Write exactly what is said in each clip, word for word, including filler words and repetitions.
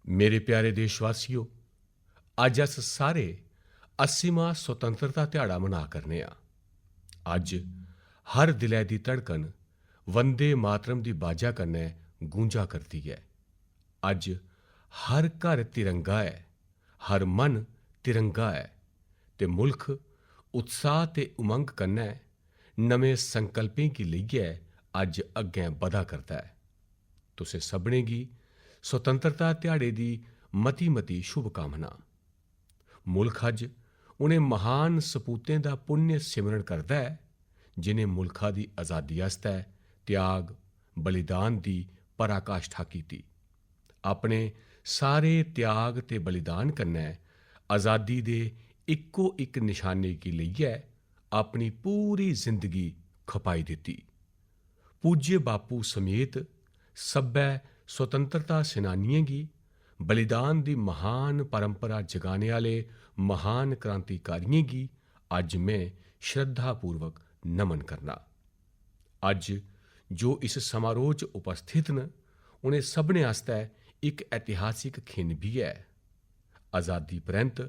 मेरे प्यारे देशवासियो, अज्ज अस सारे अस्सीमां स्वतंत्रता ध्याड़ा मना करने आं। अज्ज हर दिलै दी धड़कन वंदे मातरम दी बाजा कन्नै गूंजा करदी ऐ। अज्ज हर घर तिरंगा ऐ, हर मन तिरंगा ऐ ते मुल्ख उत्साह ते उमंग कन्नै नमें संकल्पें गी लेइयै अज्ज अग्गें बधा करदा ऐ। तुसें सभनें गी स्वतंत्रता ध्याड़े दी मती-मती शुभकामना। मुल्ख अज्ज उ'नें महान सपूतें दा पुण्य सिमरण करदा ऐ, जिनें मुल्खा दी आजादी आस्तै त्याग, बलिदान दी पराकाष्ठा कीती। अपने सारे त्याग ते बलिदान कन्नै आजादी दे इक्को इक निशाने गी लेइयै अपनी पूरी जिंदगी खपाई दित्ती। पूज्य बापू समेत सब्भै स्वतंत्रता सेनानियें गी, बलिदान दी महान परंपरा जगाने आह्ले महान क्रांतिकारियें गी अज्ज में श्रद्धापूर्वक नमन करना। अज्ज जो इस समारोह च उपस्थित न, उ'नें सभनें आस्तै इक ऐतिहासिक खिन बी ऐ। आजादी परैंत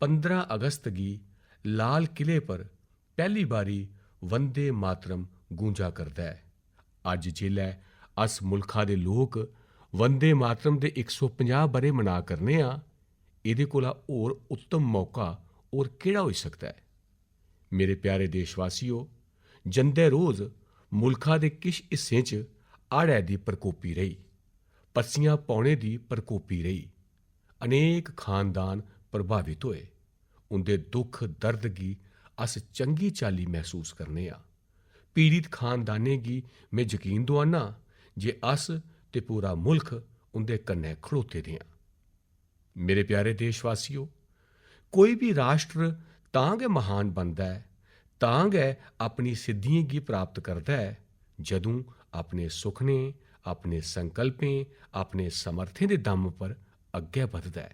पंदरां अगस्त गी लाल किले पर पैह्ली बारी वंदे मातरम गूंजा करदा ऐ। अज्ज जिसलै अस मुल्खा दे लोक वंदे मातरम दे इक सौ पंजाह् ब'रे मना करने आं, एह्दे कोला होर उत्तम मौका होर केह्ड़ा होई सकदा ऐ? मेरे प्यारे देशवासियो, जंदे रोज मुल्खा दे किश हिस्सें च हाड़ै दी प्रकोपी रेही, पस्सियां पौने दी प्रकोपी रेही, अनेक खानदान प्रभावित होए। उं'दे दुख दर्द गी अस चंगी चाल्ली मसूस करने आं। पीड़ित खानदानें गी में यकीन दोआन्ना जे अस ते पूरा मुल्ख उं'दे कन्नै खड़ोते दे आं। मेरे प्यारे देशवासियो, कोई बी राष्ट्र तां गै महान बनदा ऐ, तां गै अपनी सिद्धियें गी प्राप्त करदा ऐ, जदूं अपने सुखनें, अपने संकल्पें, अपने समर्थें दे दम पर अग्गै बधदा ऐ।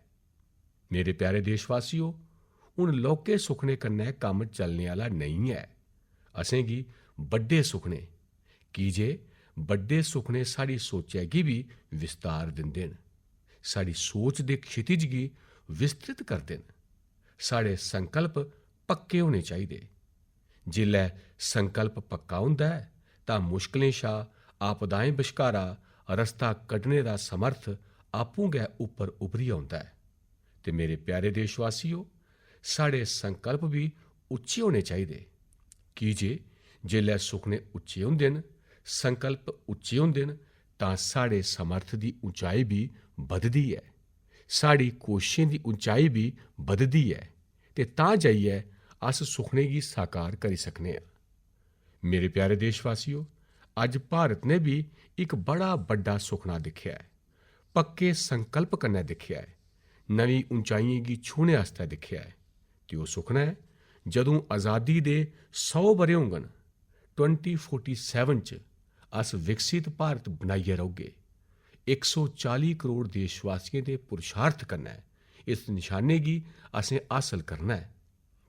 मेरे प्यारे देशवासियो, हुन लौह्के सुखने कन्नै कम्म चलने आह्ला नेईं ऐ। असेंगी बड्डे सुखने, की जे बड्डे सुखने साढ़ी सोचै गी बी विस्तार दिंदे न, साढ़ी सोच दे क्षितिज गी विस्तृत करदे न। साढ़े संकल्प पक्के होने चाहिदे। जिसलै संकल्प पक्का होंदा ऐ, तां मुश्कलें शा, आपदाएं बश्कारा रस्ता कड्ढने दा समर्थ आपूं गै उप्पर उभरी औंदा ऐ। ते मेरे प्यारे देशवासियो, साढ़े संकल्प बी उच्चे होने चाहिदे, की जे जिसलै सुखने उच्चे होंदे न, संकल्प उच्चे होंदे न, तां साढ़े समर्थ दी उंचाई बी बधदी ऐ, साढ़ी कोशशें दी उंचाई बी बधदी ऐ, ते तां जाइयै अस सुखने गी साकार करी सकने आं। मेरे प्यारे देशवासियो, अज्ज भारत ने बी इक बड़ा बड्डा सुखना दिक्खेआ ऐ, पक्के संकल्प कन्नै दिक्खेआ ऐ, नमीं उंचाइयें गी छूह्ने आस्तै दिक्खेआ ऐ। ते ओह् सुखना ऐ, जदूं आजादी दे सौ ब'रे होङन, ट्वेंटी फोर्टी सेवन च अस विकसित भारत बनाइयै रौह्गे। इक सौ चाली करोड़ देशवासियें दे पुरुषार्थ कन्नै इस निशाने गी असें हासल करना ऐ।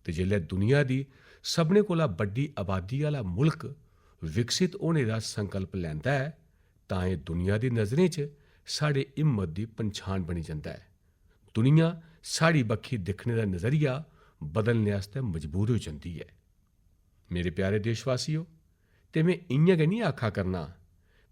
ते जिसलै दुनिया दी सभनें कोला बड्डी आबादी आह्ला मुल्क विकसित होने दा संकल्प लैंदा ऐ, तां एह् दुनिया दी नजरें च साढ़े हिम्मत दी पंछान बनी जंदा ऐ। दुनिया साढ़ी बक्खी दिक्खने दा नजरिया बदलने आस्तै मजबूर होई जंदी ऐ। मेरे प्यारे देशवासियो, ते में इ'यां गै निं आखा करना।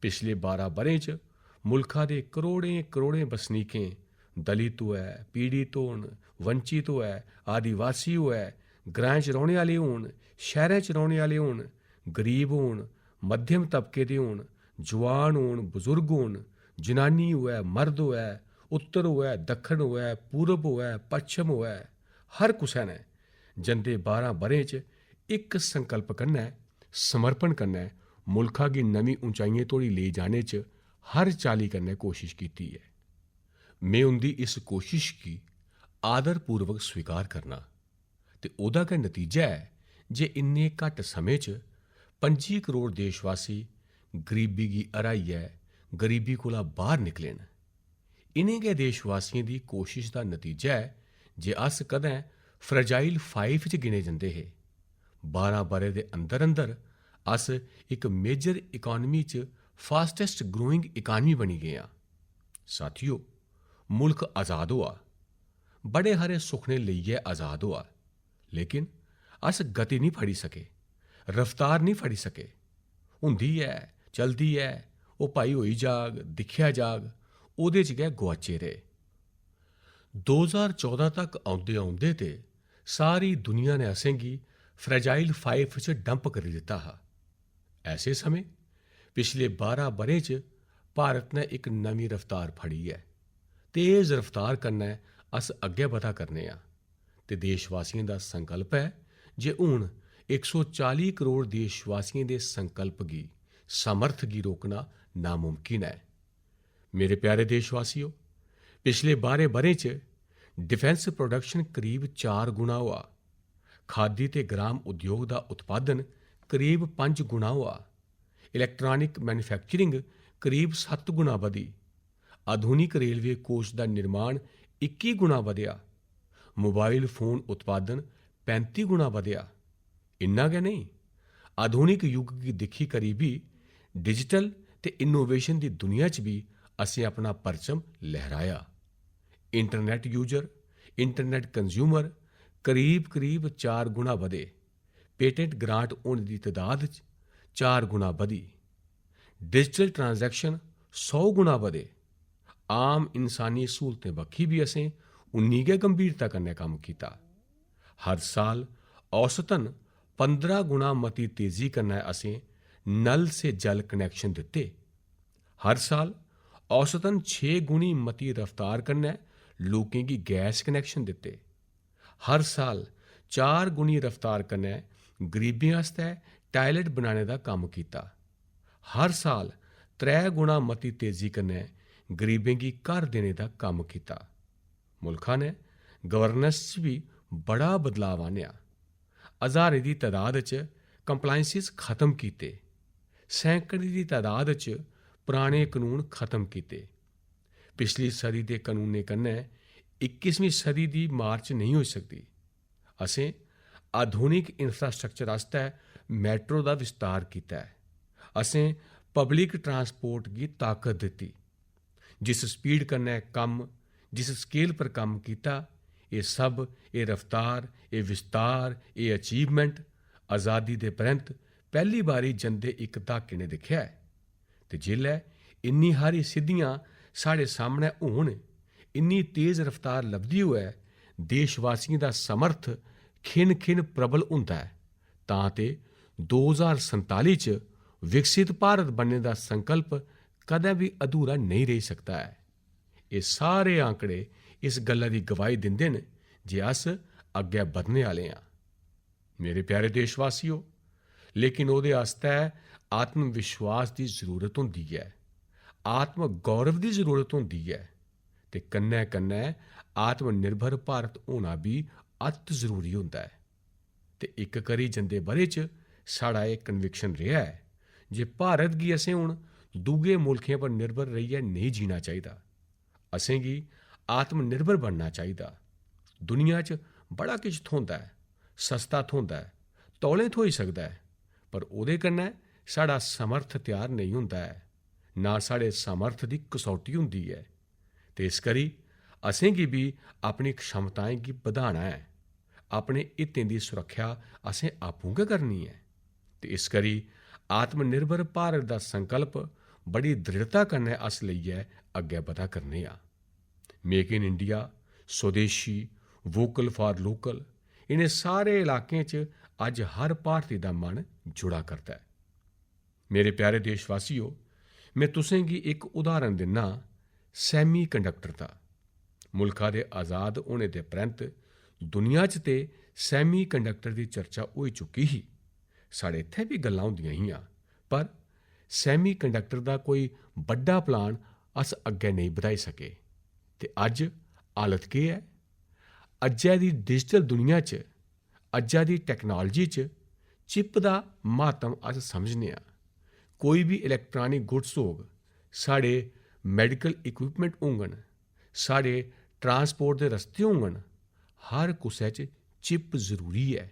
पिछले बारां ब'रें च मुल्खा दे करोड़ें-करोड़ें बसनीकें, दलित होऐ, पीड़ित होन, वंचित होऐ, आदिवासी होऐ, ग्राएं च रौह्ने आह्ले होन, शैह्रें च रौह्ने आह्ले होन, गरीब होन, मध्यम तबके दे होन, जुआन होन, बजुर्ग होन, जनानी होऐ, मर्द होऐ, उत्तर होऐ, दक्खन होऐ, पूरब होऐ, पच्छम होऐ, हर कुसै ने जंदे बारां ब'रें च इक संकल्प कन्नै, समर्पण कन्नै मुल्खा गी नमीं उंचाइयें धोड़ी लेई जाने च हर चाल्ली कन्नै कोशश कीती ऐ। में उं'दी इस कोशश गी आदरपूर्वक स्वीकार करना ते ओह्दा गै नतीजा ऐ जे इन्ने घट्ट समें च पंजी करोड़ देशवासी गरीबी गी हराइयै गरीबी कोला बाह्र निकले न। इ'नें गै देशवासियें दी कोशश दा नतीजा ऐ जे अस कदें फ्रजाइल फाइव च गिने जंदे हे। बारां ब'रे दे अंदर-अंदर अस इक मेजर इकानमी च फास्टेस्ट ग्रोइंग इकानमी बनी गे आं। साथियो, मुल्क आजाद होआ, बड़े हारे सुखने लेइयै आजाद होआ, लेकिन अस गति निं फड़ी सके, रफ्तार निं फड़ी सके। होंदी ऐ, चलदी ऐ, ओह् भाई होई जाग, दिक्खेआ जाग, ओह्दे च गै गुआचे रेह्। दो ज्हार चौदां तक औंदे-औंदे ते सारी दुनिया ने असेंगी fragile five च dump करी दित्ता हा। ऐसे समें पिछले बारां ब'रें च भारत ने इक नमीं रफ्तार फड़ी ऐ ते इस रफ्तार कन्नै अस अग्गें बधा करने आं। ते देशवासियें दा संकल्प ऐ जे हून इक सौ चाली करोड़ देशवासियें दे संकल्प गी, समर्थ गी रोकना नामुमकिन ऐ। मेरे प्यारे देशवासियो, पिछले बारें ब'रें च डिफेंस प्रोडक्शन करीब चार गुना होआ, खादी ते ग्राम उद्योग दा उत्पादन करीब पंज गुना होआ, इलेक्ट्रॉनिक मैन्युफैक्चरिंग करीब सत्त गुना बधी, आधुनिक रेलवे कोच दा निर्माण इक्की गुना बधेआ, मोबाइल फोन उत्पादन पैंती गुना बधेआ। इन्ना गै नेईं, आधुनिक युग गी दिक्खी करी बी डिजिटल ते इनोवेशन दी दुनिया च बी असें अपना परचम लहराया। इंटरनेट यूजर, इंटरनेट कंज्यूमर करीब-करीब चार गुना बधे। पेटेंट ग्रांट होने दी तदाद च चार गुना बधी। डिजिटल ट्रांजैक्शन सौ गुना बधे। आम इंसानी स्हूलतें बक्खी बी असें उन्नी गै गंभीरता कन्नै कम्म कीता। हर साल औसतन पंदरां गुना मती तेजी कन्नै असें नल से जल कनैक्शन दित्ते। हर साल औसतन छे गुनी मती रफ्तार कन्नै लोकें गी गैस कनैक्शन दित्ते। हर साल चार गुनी रफ्तार कन्नै गरीबें आस्तै टायलेट बनाने दा कम्म कीता। हर साल त्रै गुना मती तेजी कन्नै गरीबें गी घर देने दा कम्म कीता। मुल्खा ने गवर्नेंस च बी बड़ा बदलाव आह्नेआ। ज्हारें दी तदाद च कंप्लायंसेस खत्म कीते, सैकड़ें दी तदाद च पराने कानून खत्म कीते। पिछली सदी दे कानूनें कन्नै इक्कीसवीं सदी दी मार्च नेईं होई सकदी। असें आधुनिक इंफ्रास्ट्रक्चर आस्तै मेट्रो दा विस्तार कीता ऐ। असें पब्लिक ट्रांसपोर्ट गी ताकत दित्ती। जिस स्पीड कन्नै कम्म, जिस स्केल पर कम्म कीता, एह् सब, एह् रफ्तार, एह् विस्तार, एह् अचीवमेंट आजादी दे परैंत पैह्ली बारी जंदे इक द्हाके ने दिक्खेआ ऐ। ते जेल्लै इन्नी हारी सिद्धियां साढ़े सामनै होन, इन्नी तेज रफ्तार लभदी होऐ, देशवासियें दा समर्थ खिन-खिन प्रबल होंदा ऐ, तां ते दो ज्हार संताली च विकसित भारत बनने दा संकल्प कदें बी अधूरा नेईं रेही सकदा ऐ। एह् सारे आंकड़े इस गल्ला दी गवाही दिंदे न जे अस अग्गै बधने आह्ले आं। मेरे प्यारे देशवासियो, लेकिन ओह्दे आस्तै आत्मविश्वास दी जरूरत होंदी ऐ, आत्म गौरव दी जरूरत होंदी ऐ ते कन्नै-कन्नै आत्मनिर्भर भारत होना बी अत्त जरूरी होंदा ऐ। ते इक करी जंदे ब'रे च साढ़ा एह् कन्विक्शन रेहा ऐ जे भारत गी असें हून दूए मुल्खें पर निर्भर रेहियै नेईं जीना चाहिदा। असेंगी आत्मनिर्भर बनना चाहिदा। दुनिया च बड़ा किश थ्होंदा ऐ, सस्ता थ्होंदा ऐ, तौले थ्होई सकदा ऐ, पर ओह्दे कन्नै साढ़ा समर्थ त्यार नेईं होंदा ऐ, ना साढ़े समर्थ दी कसौटी होंदी ऐ। ते इस करी असेंगी बी अपनी क्षमताएं गी बधाना ऐ, अपने हितें दी सुरक्षा असें आपूं गै करनी ऐ। ते इस करी आत्मनिर्भर भारत दा संकल्प बड़ी दृढ़ता कन्नै अस लेइयै अग्गै बधा करने आं। मेक इन इंडिया, स्वदेशी, वोकल फॉर लोकल, इ'नें सारे इलाकें च अज्ज हर भारती दा मन जुड़ा करदा ऐ। मेरे प्यारे देशवासियो, में तुसें गी इक उदाहरण दिन्ना सैमी कंडक्टर दा। मुल्खा दे आजाद होने दे परैंत दुनिया च ते सैमी कंडक्टर दी चर्चा होई चुकी ही। साढ़े इत्थै बी गल्लां होंदियां हियां, पर सैमी कंडक्टर दा कोई बड्डा प्लान अस अग्गै नेईं बधाई सके। ते अज्ज हालत केह् ऐ? अज्जै दी डिजिटल दुनिया च, अज्जै दी टैक्नोलाजी च चिप दा म्हातम अस समझने आं। कोई बी इलैक्ट्रॉनिक गुड्स होग, साढ़े मैडिकल इक्विपमेंट होङन, साढ़े ट्रांसपोर्ट दे रस्ते होङन, हर कुसै च चिप जरूरी ऐ।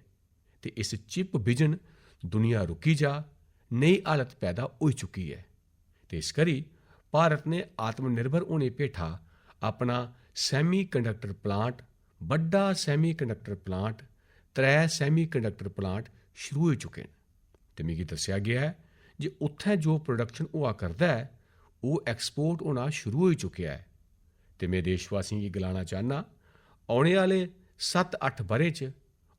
ते इस चिप बिजन दुनिया रुकी जा, नेही हालत पैदा होई चुकी ऐ। ते इस करी भारत ने आत्मनिर्भर होने भेठा अपना semiconductor plant, बड्डा semiconductor plant, त्रै semiconductor plant शुरू होई चुके न ते मिगी दस्सेआ गेआ ऐ जे उत्थें जो प्रोडक्शन होआ करदा ऐ, ओह् एक्सपोर्ट होना शुरू होई चुकेआ ऐ। ते में देशवासियें गी गलाना चाह्न्नां, औने आह्ले सत्त अट्ठ ब'रें च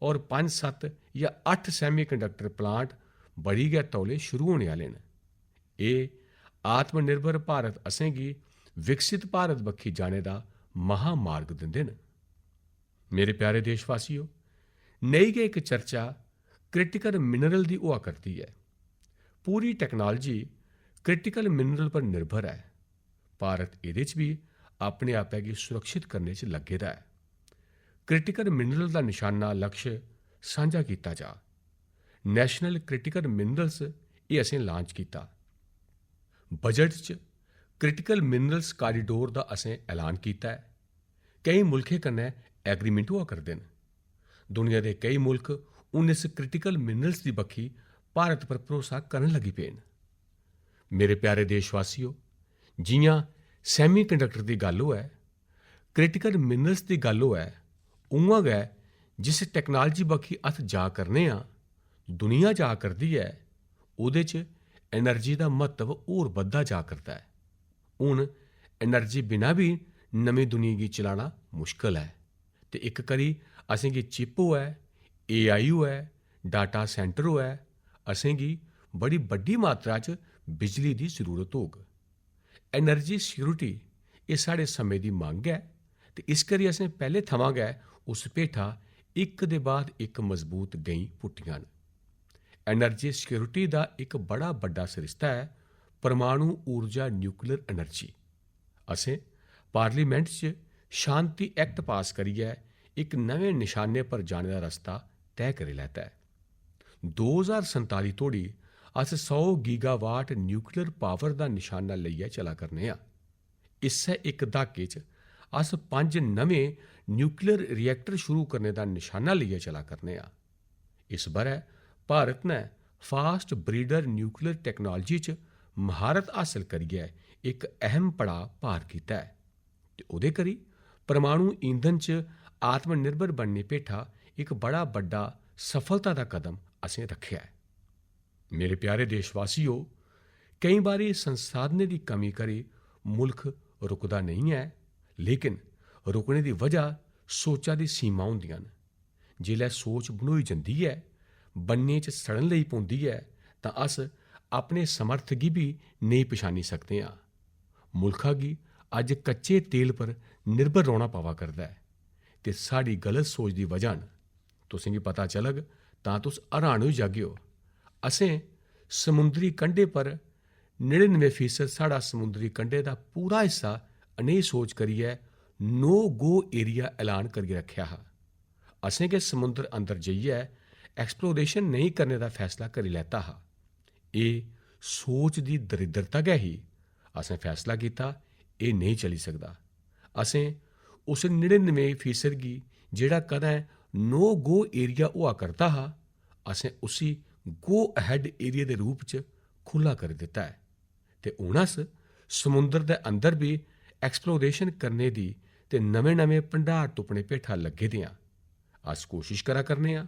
होर पंज सत्त जां अट्ठ semiconductor plant बड़ी गै तौले शुरू होने आह्ले न। एह् आत्मनिर्भर भारत असेंगी विकसित भारत बक्खी जाने दा महामार्ग दिंदे न। मेरे प्यारे देशवासियो, नेही गै इक चर्चा क्रिटिकल मिनरल दी होआ करदी ऐ। पूरी टेक्नोलॉजी क्रिटिकल मिनरल पर निर्भर ऐ। भारत एह्दे च बी अपने आपै गी सुरक्षित करने च लग्गे दा ऐ। क्रिटिकल मिनरल दा नशाना लक्ष्य सांझा कीता जा। नेशनल क्रिटिकल मिनरल्स एह् असें लांच कीता। बजट च क्रिटिकल मिनरल्स कारिडोर दा असें ऐलान कीता ऐ। केई मुल्खें कन्नै एग्रीमेंट होआ करदे न। दुनिया दे केई मुल्ख हून इस क्रिटिकल मिनरल्स दी बक्खी भारत पर भरोसा करन लगी पे न। मेरे प्यारे देशवासियो, जि'यां semiconductor दी गल्ल होऐ, क्रिटिकल मिनरल्स दी गल्ल होऐ, उ'आं गै जिस टेक्नोलॉजी बक्खी अस जा करने आं, दुनिया जा करदी ऐ, ओह्दे च एनर्जी दा म्हत्तव होर बधदा जा करदा ऐ। हून एनर्जी बिना बी नमीं दुनिया गी चलाना मुश्कल ऐ। ते इक करी असेंगी चिप होऐ, एआई होऐ, डेटा सेंटर होऐ, असेंगी बड़ी बड्डी मात्रा च बिजली दी जरूरत होग। एनर्जी सिक्योरिटी एह् साढ़े समें दी मंग ऐ ते इस करी असें पैह्ले थमां गै उस भेठा इक दे बाद इक मजबूत गैईं पुट्टियां न। एनर्जी सिक्योरिटी दा इक बड़ा बड्डा सरिस्ता ऐ परमाणु ऊर्जा, न्यूक्लियर एनर्जी। असें पार्लियामेंट च शांति एक्ट पास करियै इक नमें निशाने पर जाने दा रस्ता तय करी लैता ऐ। दो ज्हार संताली धोड़ी अस सौ गीगावाट न्यूक्लियर पावर दा निशाना लेइयै चला करने आं। इस्सै इक द्हाके च अस पंज नमें न्यूक्लियर रिएक्टर शुरू करने दा निशाना लेइयै चला करने आं। इस ब'रै भारत ने फास्ट ब्रीडर न्यूक्लियर टेक्नोलॉजी च म्हारत हासल करियै इक अहम पड़ाऽ पार कीता ऐ ते ओह्दे करी परमाणु ईंधन च आत्मनिर्भर बनने भेठा इक बड़ा बड्डा सफलता दा कदम असें रक्खेआ ऐ। मेरे प्यारे देशवासियो, केईं बारी संसाधनें दी कमी करी मुल्ख रुकदा नेईं ऐ, लेकिन रुकने दी वजह सोचा दी सीमा होंदियां न। जिसलै सोच बंडोई जंदी ऐ, बन्ने च सड़न लगी पौंदी ऐ, तां अस अपने समर्थ गी बी नेईं पछानी सकदे आं। मुल्खा गी अज्ज कच्चे तेल पर निर्भर रौह्ना पवा करदा ऐ ते साढ़ी गलत सोच दी वजह न। तुसेंगी पता चलग तां तुस हैरान होई जागेओ। असें समुंदरी कंढे पर नड़िनमें फीसद साढ़ा समुंदरी कंढे दा पूरा हिस्सा अनेही सोच करियै नो गो एरिया ऐलान करियै रक्खेआ हा। असें गै समुंदर अंदर जाइयै एक्सप्लोरेशन नेईं करने दा फैसला करी लैता हा। एह् सोच दी दरिद्रता गै ही। असें फैसला कीता, एह् नेईं चली सकदा। असें उस नड़िनमें फीसद गी, जेह्ड़ा कदें नो गो एरिया होआ करदा हा, असें उसी गो अहेड एरिया दे रूप च खु'ल्ला करी दित्ता ऐ। ते हून अस समुंदर दे अंदर बी एक्सप्लोरेशन करने दी ते नमें-नमें भंडार तुप्पने भेठा लग्गे दे आं। अस कोशश करा करने आं।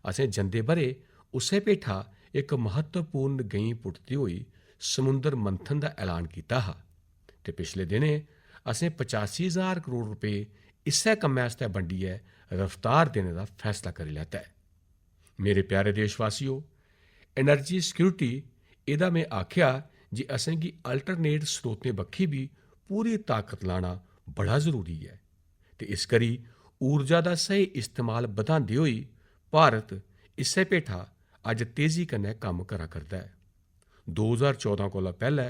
असें जंदे ब'रे उस्सै भेठा इक म्हत्तवपूर्ण गैईं पुट्टदे होई समुंदर मंथन दा ऐलान कीता हा ते पिछले दिनें असें पचासी ज्हार करोड़ रपेऽ इस्सै कम्मै आस्तै बंडियै रफ्तार देने दा फैसला करी लैता ऐ। मेरे प्यारे देशवासियो, एनर्जी सिक्योरिटी एह्दा में आखेआ जे असेंगी अल्टरनेट स्रोतें बक्खी बी पूरी ताकत लाना बड़ा जरूरी ऐ ते इस करी ऊर्जा दा स्हेई इस्तेमाल बधांदे होई भारत इस्सै भेठा अज्ज तेजी कन्नै कम्म करा करदा ऐ। दो ज्हार चौदां कोला पैह्लै,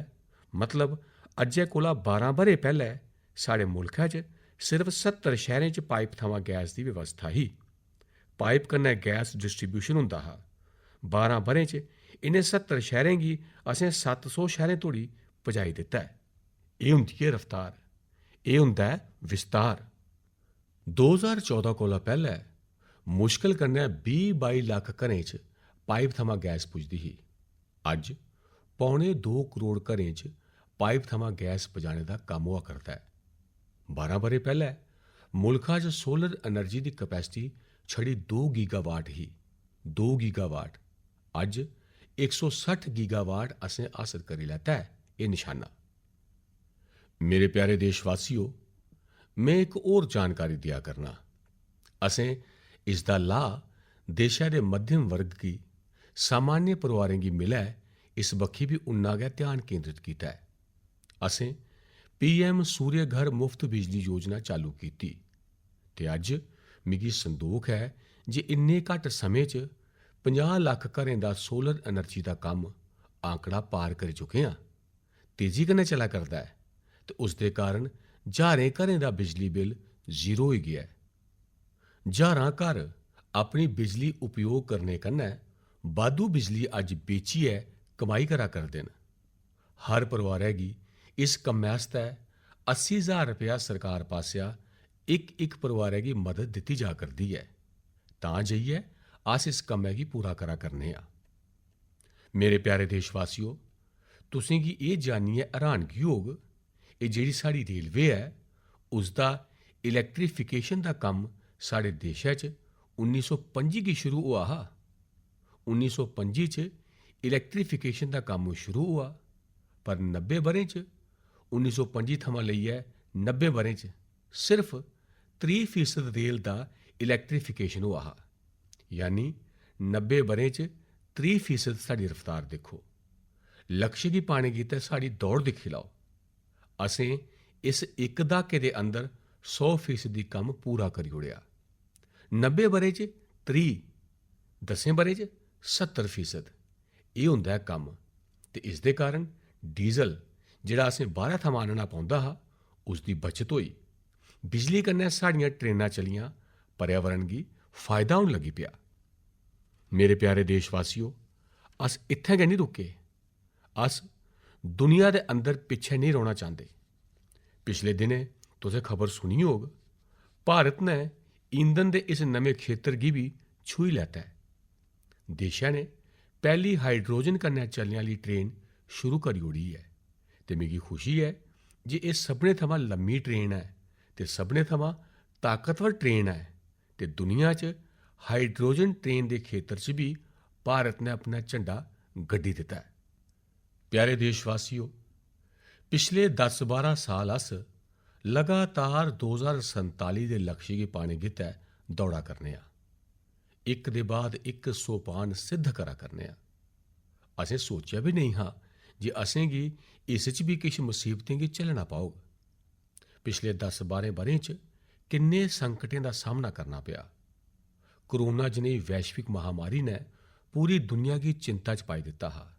मतलब अज्जै कोला बारां ब'रे पैह्लै, साढ़े मुल्खै च सिर्फ सत्तर शैह्रें च पाइप थमां गैस दी व्यवस्था ही। पाइप कन्नै गैस डिस्ट्रीब्यूशन होंदा हा। बारां ब'रें च इ'नें सत्तर शैह्रें गी असें सत्त सौ शैह्रें धोड़ी पजाई दित्ता ऐ। एह् होंदी ऐ रफ्तार, एह् होंदा ऐ विस्तार। दो ज्हार चौदां कोला पैह्लै मुश्कल कन्नै बीह् बाई लक्ख घरें च पाइप थमां गैस पुजदी ही। अज्ज पौने दो करोड़ घरें च पाइप थमां गैस पजाने दा कम्म होआ करदा ऐ। बारां ब'रे पैह्ले मुल्खा च सोलर एनर्जी दी कैपेसिटी छड़ी दो गीगावाट ही। दो गीगावाट। अज्ज इक सौ सट्ठ गीगावाट असें हासल करी लैता ऐ। एह् निशाना। मेरे प्यारे देशवासियो, में इक होर जानकारी देआ करना। असें इसदा लाह् देशै दे मध्यम वर्ग गी, सामान्य परोआरें गी मिलै, इस बक्खी बी उन्ना गै ध्यान केंद्रित कीता ऐ। असें पीएम सूर्य घर मुफ्त बिजली योजना चालू कीती ते अज्ज मिगी संदोख ऐ जे इन्ने घट्ट समें च पंजाह् लक्ख घरें दा सोलर एनर्जी दा कम्म आंकड़ा पार करी चुके आं, तेजी कन्नै चला करदा ऐ ते उसदे कारण ज्हारें घरें दा बिजली बिल जीरो होई गेआ ऐ। ज्हारां घर अपनी बिजली उपयोग करने कन्नै बाद्धू बिजली अज्ज बेचियै कमाई करा करदे न। हर परोआरै गी इस कम्मै आस्तै अस्सी ज्हार रपेआ सरकार पासेआ इक-इक परोआरै गी मदद दित्ती जा करदी ऐ। तां जाइयै अस इस कम्मै गी पूरा करा करने आं। मेरे प्यारे देशवासियो, तुसें गी एह् जानियै हैरानगी होग, एह् जेह्ड़ी साढ़ी रेलवे ऐ, उसदा इलैक्ट्रीफिकेशन दा कम्म साढ़े देशै च उन्नी सौ पंजी गी शुरू होआ हा। उन्नी सौ पंजी च इलैक्ट्रीफिकेशन दा कम्म शुरू होआ, पर नब्बे ब'रें च, उन्नी सौ पंजी थमां लेइयै नब्बे ब'रें च सिर्फ त्रीह् फीसद रेल दा इलैक्ट्रीफिकेशन होआ हा। यानी नब्बे ब'रें च त्रीह् फीसद साढ़ी रफ्तार दिक्खो। लक्ष्य गी पाने गितै साढ़ी दौड़ दिक्खी लैओ। असें इस इक द्हाके दे अंदर सौ फीसदी कम्म पूरा करी ओड़ेआ। नब्बे ब'रें च त्रीह्, दसें ब'रें च सत्तर फीसद। एह् होंदा ऐ कम्म। ते इसदे कारण डीजल, जेह्ड़ा असें बाह्रै थमां आह्नना पौंदा हा, उसदी बचत होई। बिजली कन्नै साढ़ियां ट्रेनां चलियां, पर्यावरण गी फायदा होन लगी पेआ। मेरे प्यारे देशवासियो, अस इत्थें गै निं रुके। अस दुनिया दे अंदर पिच्छें नेईं रौह्ना चांह्दे। पिछले दिनें तुसें खबर सुनी होग, भारत ने ईंधन दे इस नमें खेतर गी बी छूही लैता ऐ। देशै ने पैह्ली हाइड्रोजन कन्नै चलने आह्ली ट्रेन शुरू करी ओड़ी ऐ ते मिगी खुशी ऐ जे एह् सभनें थमां लम्मी ट्रेन ऐ ते सभनें थमां ताकतवर ट्रेन ऐ ते दुनिया च हाइड्रोजन ट्रेन दे खेतर च बी भारत ने अपना झंडा गड्डी दित्ता ऐ। प्यारे देशवासियो, पिछले दस बारां साल अस लगातार दो ज्हार संताली दे लक्ष्य गी पाने गितै दौड़ा करने आं। इक दे बाद इक सोपान सिद्ध करा करने आं। असें सोचेआ बी नेईं हा जे असेंगी इस च बी किश मसीबतें गी झल्लना पौग। पिछले दस बारां ब'रें च किन्ने संकटें दा सामना करना पेआ। कोरोना जनेही वैश्विक महामारी ने पूरी दुनिया गी चिंता च पाई दित्ता हा।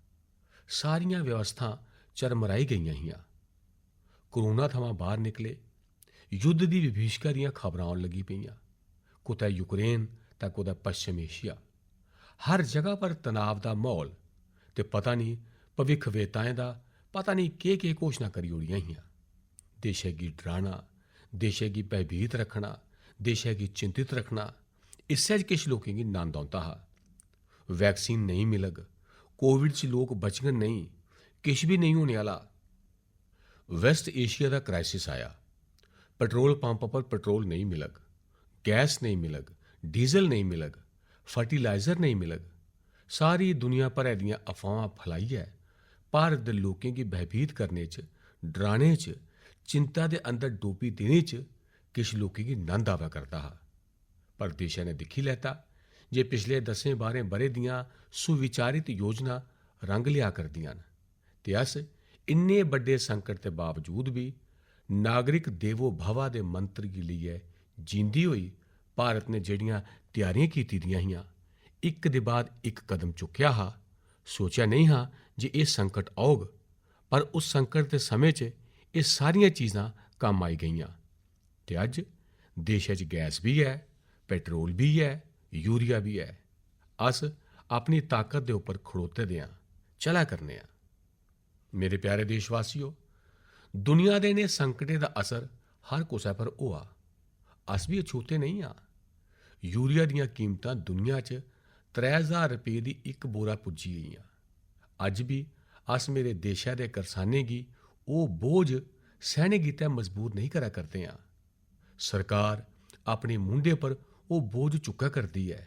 सारियां व्यवस्थां चरमराई गेइयां हियां। कोरोना थमां बाह्र निकले, युद्ध दी विभीषका दियां खबरां औन लगी पेइयां। कुतै यूक्रेन तां कुतै पश्चिम एशिया। हर जगह पर तनाव दा म्हौल ते पता निं भविक्खवेताएं दा पता निं केह्-केह् घोशणा करी ओड़ियां हियां। देशै गी डराना, देशै गी भयभीत रक्खना, देशै गी चिंतित रक्खना, इस्सै च किश लोकें गी नंद औंदा हा। वैक्सीन नेईं मिलग, कोविड च लोक बचङन नेईं, किश बी नेईं होने आह्ला। वैस्ट एशिया दा क्राइसिस आया। पेट्रोल पंप पर पेट्रोल नेईं मिलग, गैस नेईं मिलग, डीजल नेईं मिलग, फर्टिलाइजर नेईं मिलग। सारी दुनिया भरै दियां अफवाहां फैलाइयै भारत दे लोकें गी भयभीत करने च, डराने च, चिंता दे अंदर डोबी देने च किश लोकें गी नंद आवा करदा हा। पर देशै ने दिक्खी लैता जे पिछले दसें बारें ब'रें दियां सुविचारित योजनां रंग लेआ करदियां न ते अस इन्ने बड्डे संकट दे बावजूद बी नागरिक देवो भवा दे मंत्र गी लेइयै जींदी होई भारत ने जेह्ड़ियां त्यारियां कीती दियां हियां, इक दे बाद इक कदम चुक्केआ हा, सोचेआ नेईं हा जे एह् संकट औग, पर उस संकट दे समें च एह् सारियां चीजां कम्म आई गेइयां। ते अज्ज देशै च गैस बी ऐ, पेट्रोल बी ऐ, यूरिया बी ऐ। अस अपनी ताकत दे उप्पर खड़ोते दे आं, चला करने आं। मेरे प्यारे देशवासियो, दुनिया दे इ'नें संकटें दा असर हर कुसै पर होआ। अस बी अछूते नेईं आं। यूरिया दियां कीमतां दुनिया च त्रै ज्हार रपेऽ दी इक बोरा पुज्जी गेइयां। अज्ज बी अस मेरे देशै दे करसानें गी ओह् बोझ सैह्ने गितै मजबूर नेईं करा करदे आं। सरकार अपने मूंढे पर ओह् बोझ चुक्कै करदी ऐ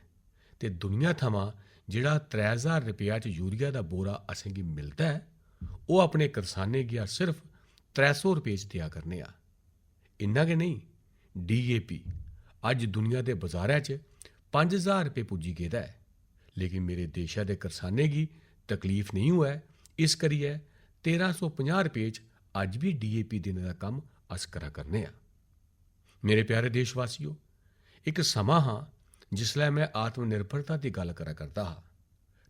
ते दुनिया थमां जेह्ड़ा त्रै ज्हार रपेआ च यूरिया दा बोरा असेंगी मिलदा ऐ, ओह् अपने करसानें गी अस सिर्फ त्रै सौ रपेऽ च देआ करने आं। इन्ना गै नेईं, डीएपी अज्ज दुनिया दे बजारै च पंज ज्हार रपेऽ पुज्जी गेदा ऐ, लेकिन मेरे देशै दे करसानें गी तकलीफ नेईं होऐ, इस करियै तेरां सौ पंजाह् रपेऽ च अज्ज बी डीएपी देने दा कम्म अस करा करने आं। मेरे प्यारे देशवासियो, इक समां हा जिसलै में आत्मनिर्भरता दी गल्ल करा करदा हा,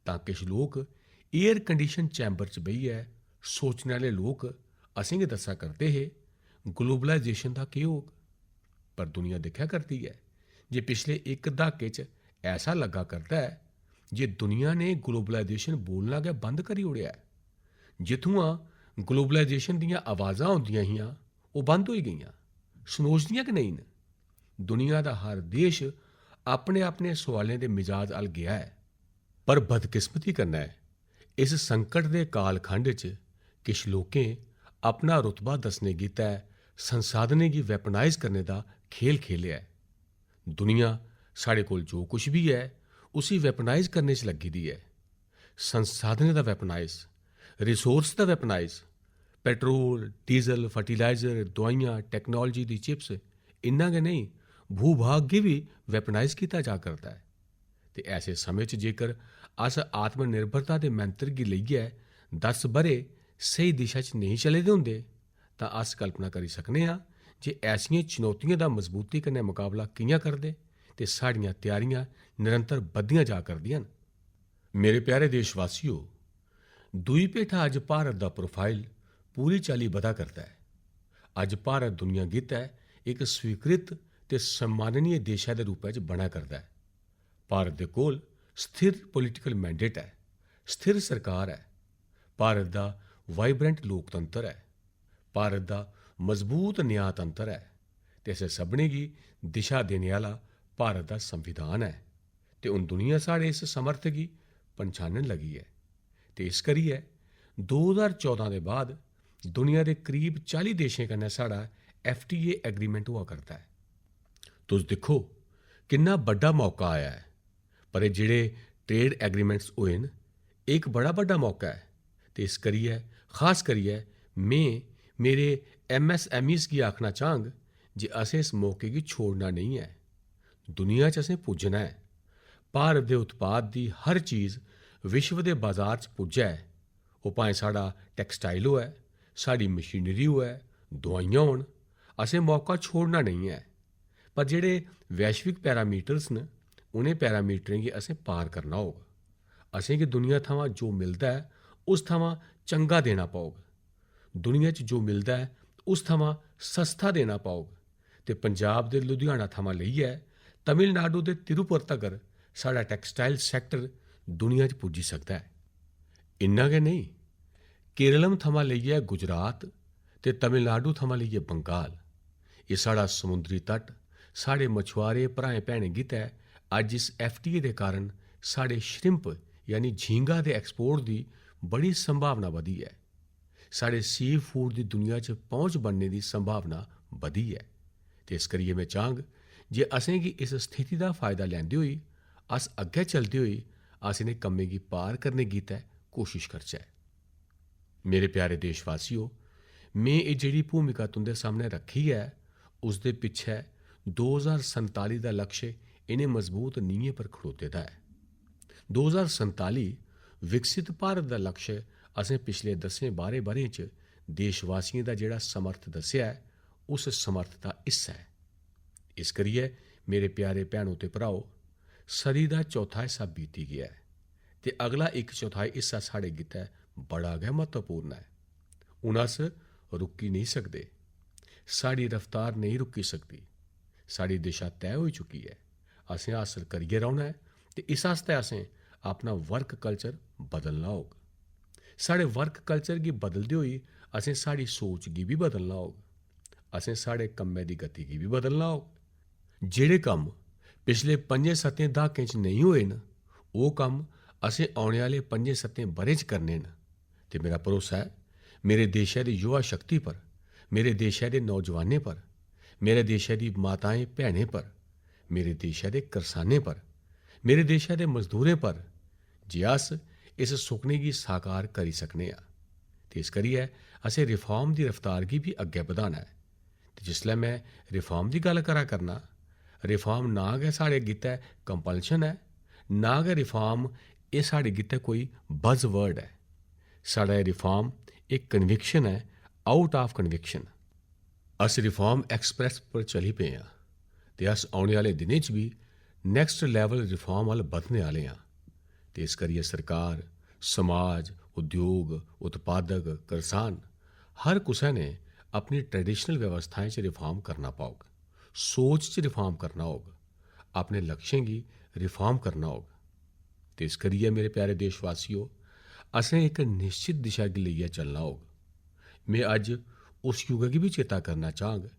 तां किश लोक एयर कंडीशन चैम्बर च बेहियै सोचने आह्ले लोक असेंगी दस्सा करदे हे, ग्लोबलाइजेशन दा केह् होग? पर दुनिया दिक्खा करदी ऐ जे पिछले इक द्हाके च ऐसा लग्गा करदा ऐ जे दुनिया ने ग्लोबलाइजेशन बोलना गै बंद करी ओड़ेआ ऐ। जित्थुआं ग्लोबलाइजेशन दियां आवाजां होंदियां हियां, ओह् बंद होई गेइयां। सनोचदियां गै नेईं न। दुनिया दा हर देश अपने-अपने सोआलें दे मिजाज अल गेआ ऐ। पर बदकिस्मती कन्नै इस संकट दे कालखंड च किश लोकें अपना रुतबा दस्सने गितै संसाधनें गी वेपनाइज करने दा खेल खेलेआ ऐ। दुनिया साढ़े कोल जो कुछ बी ऐ, उसी वेपनाइज करने च लग्गी दी ऐ। संसाधनें दा वेपनाइज, रिसोर्स दा वेपनाइज, पेट्रोल, डीजल, फर्टिलाइजर, दोआइयां, टेक्नोलॉजी दी चिप्स, इन्ना गै नेईं, भूभाग गी बी वेपनाइज कीता जा करदा ऐ। ते ऐसे समें च जेकर अस आत्मनिर्भरता दे मंत्र गी लेइयै दस ब'रे स्हेई दिशा च नेईं चले दे होंदे, तां अस कल्पना करी सकने आं जे ऐसियें चुनौतियें दा मजबूती कन्नै मकाबला कि'यां करदे ते साढ़ियां त्यारियां निरंतर बधदियां जा करदियां न। मेरे प्यारे देशवासियो, दूई भेठा अज्ज भारत दा प्रोफाइल पूरी चाल्ली बधा करदा ऐ। अज्ज भारत दुनिया गितै इक स्वीकृत ते सम्माननीय देशै दे रूपै च बना करदा ऐ। भारत दे कोल स्थिर पॉलिटिकल मैंडेट ऐ, स्थिर सरकार ऐ, भारत दा वाइब्रेंट लोकतंत्र ऐ, भारत दा मजबूत न्यायतंत्र ऐ ते असें सभनें गी दिशा देने आह्ला भारत दा संविधान ऐ। ते हून दुनिया साढ़े इस समर्थ गी पन्छानन लगी ऐ ते इस करियै दो ज्हार चौदां दे बाद दुनिया दे करीब चाली देशें कन्नै साढ़ा एफ टी ए एग्रीमेंट होआ करदा ऐ। तुस दिक्खो, किन्ना बड्डा मौका आया ऐ, पर एह् जेह्ड़े ट्रेड एग्रीमेंट्स होए न, एह् इक बड़ा बड्डा मौका ऐ। ते इस करियै, खास करियै, में मेरे एम एस एम ईज़ गी आखना चाह्ङ जे असें इस मौके गी छोड़ना नेईं ऐ। दुनिया च असें पुज्जना ऐ। भारत दे उत्पाद दी हर चीज विश्व दे बाजार च पुज्जै, ओह् भाएं साढ़ा टैक्सटाइल होऐ, साढ़ी मशीनरी होऐ, दोआइयां होन, असें मौका छोड़ना नेईं ऐ। पर जेह्ड़े वैश्विक पैरामीटर्स न, उ'नें पैरामीटरें गी असें पार करना होग। असेंगी दुनिया थमां जो मिलदा ऐ, उस थमां चंगा देना पौग। दुनिया च जो मिलदा ऐ, उस थमां सस्ता देना पौग। ते पंजाब दे लुधियाना थमां लेइयै तमिलनाडु दे तिरुपुर तगर साढ़ा टैक्सटाइल सैक्टर दुनिया च पुज्जी सकदा ऐ। इन्ना गै नेईं, केरलम थमां लेइयै गुजरात ते तमिलनाडु थमां लेइयै बंगाल, एह् साढ़ा समुंदरी तट, साढ़े मछुआरे भ्राएं भैनें गितै अज्ज इस एफ टी ए दे कारण साढ़े श्रिम्प यानी झींगा दे एक्सपोर्ट दी बड़ी संभावना बधी ऐ। साढ़े सी फूड दी दुनिया च पहुंच बनने दी संभावना बधी ऐ। ते इस करियै में चाह्ङ जे असेंगी इस स्थिति दा फायदा लैंदे होई अस अग्गै चलदे होई अस इ'नें कम्में गी पार करने गितै कोशिश करचै। मेरे प्यारे देशवासियो, में एह् जेह्ड़ी भूमिका तुं'दे सामनै रक्खी ऐ, उसदे पिच्छै दो ज्हार संताली दा लक्ष्य इ'नें मजबूत नीह्यें पर खड़ोते दा ऐ। दो ज्हार संताली विकसित भारत दा लक्ष्य असें पिछले दसें बाह्रें ब'रें च देशवासियें दा जेह्ड़ा समर्थ दस्सेआ ऐ, उस समर्थ दा हिस्सा ऐ। इस करियै, मेरे प्यारे भैनो ते भ्राओ, सदी दा चौथा हिस्सा बीती गेआ ऐ ते अगला इक चौथाई हिस्सा साढ़े गितै बड़ा गै म्हत्तवपूर्ण ऐ। हून अस रुकी नेईं सकदे। साढ़ी रफ्तार नेईं रुकी सकदी। साढ़ी दिशा तय होई चुकी ऐ। असें हासल करियै रौह्ना ऐ ते इस आस्तै असें अपना वर्क कल्चर बदलना होग। साढ़े वर्क कल्चर गी बदलदे होई असें साढ़ी सोच गी बी बदलना होग। असें साढ़े कम्मै दी गति गी बी बदलना होग। जेह्ड़े कम्म पिछले पंजें-सत्तें द्हाकें च नेईं होए न, ओह् कम्म असें औने आह्ले पंजें-सत्तें ब'रें च करने न। ते मेरा भरोसा ऐ, मेरे देशै दी युवा शक्ति पर, मेरे देशै दे नौजवानें पर, मेरे देशै दी माताएं भैनें पर, मेरे देशै दे करसानें पर, मेरे देशै दे मजदूरें पर जे अस इस सुखने गी साकार करी सकने आं। ते इस करियै असें रिफार्म दी रफ्तार गी बी अग्गें बधाना ऐ। ते जिसलै में रिफार्म दी गल्ल करा करना, रिफार्म ना गै साढ़े गितै कंपल्शन ऐ, ना गै रिफार्म एह् साढ़े गितै कोई बज वर्ड ऐ। साढ़ा एह् रिफार्म इक कन्विक्शन ऐ, आउट ऑफ कन्विक्शन। अस रिफार्म एक्सप्रेस पर चली पे आं ते अस औने आह्ले दिनें च बी नैक्स्ट लैवल रिफार्म अ'ल्ल बधने आह्ले आं। ते इस करियै सरकार, समाज, उद्योग, उत्पादक, करसान, हर कुसै ने अपनी ट्रेडिशनल व्यवस्थाएं च रिफार्म करना पौग, सोच च रिफार्म करना होग, अपने लक्ष्यें गी रिफार्म करना होग। ते इस करियै मेरे प्यारे देशवासियो, असें इक निश्चित दिशा गी लेइयै चलना होग। में अज्ज उस युग गी बी चेता करना चाहंग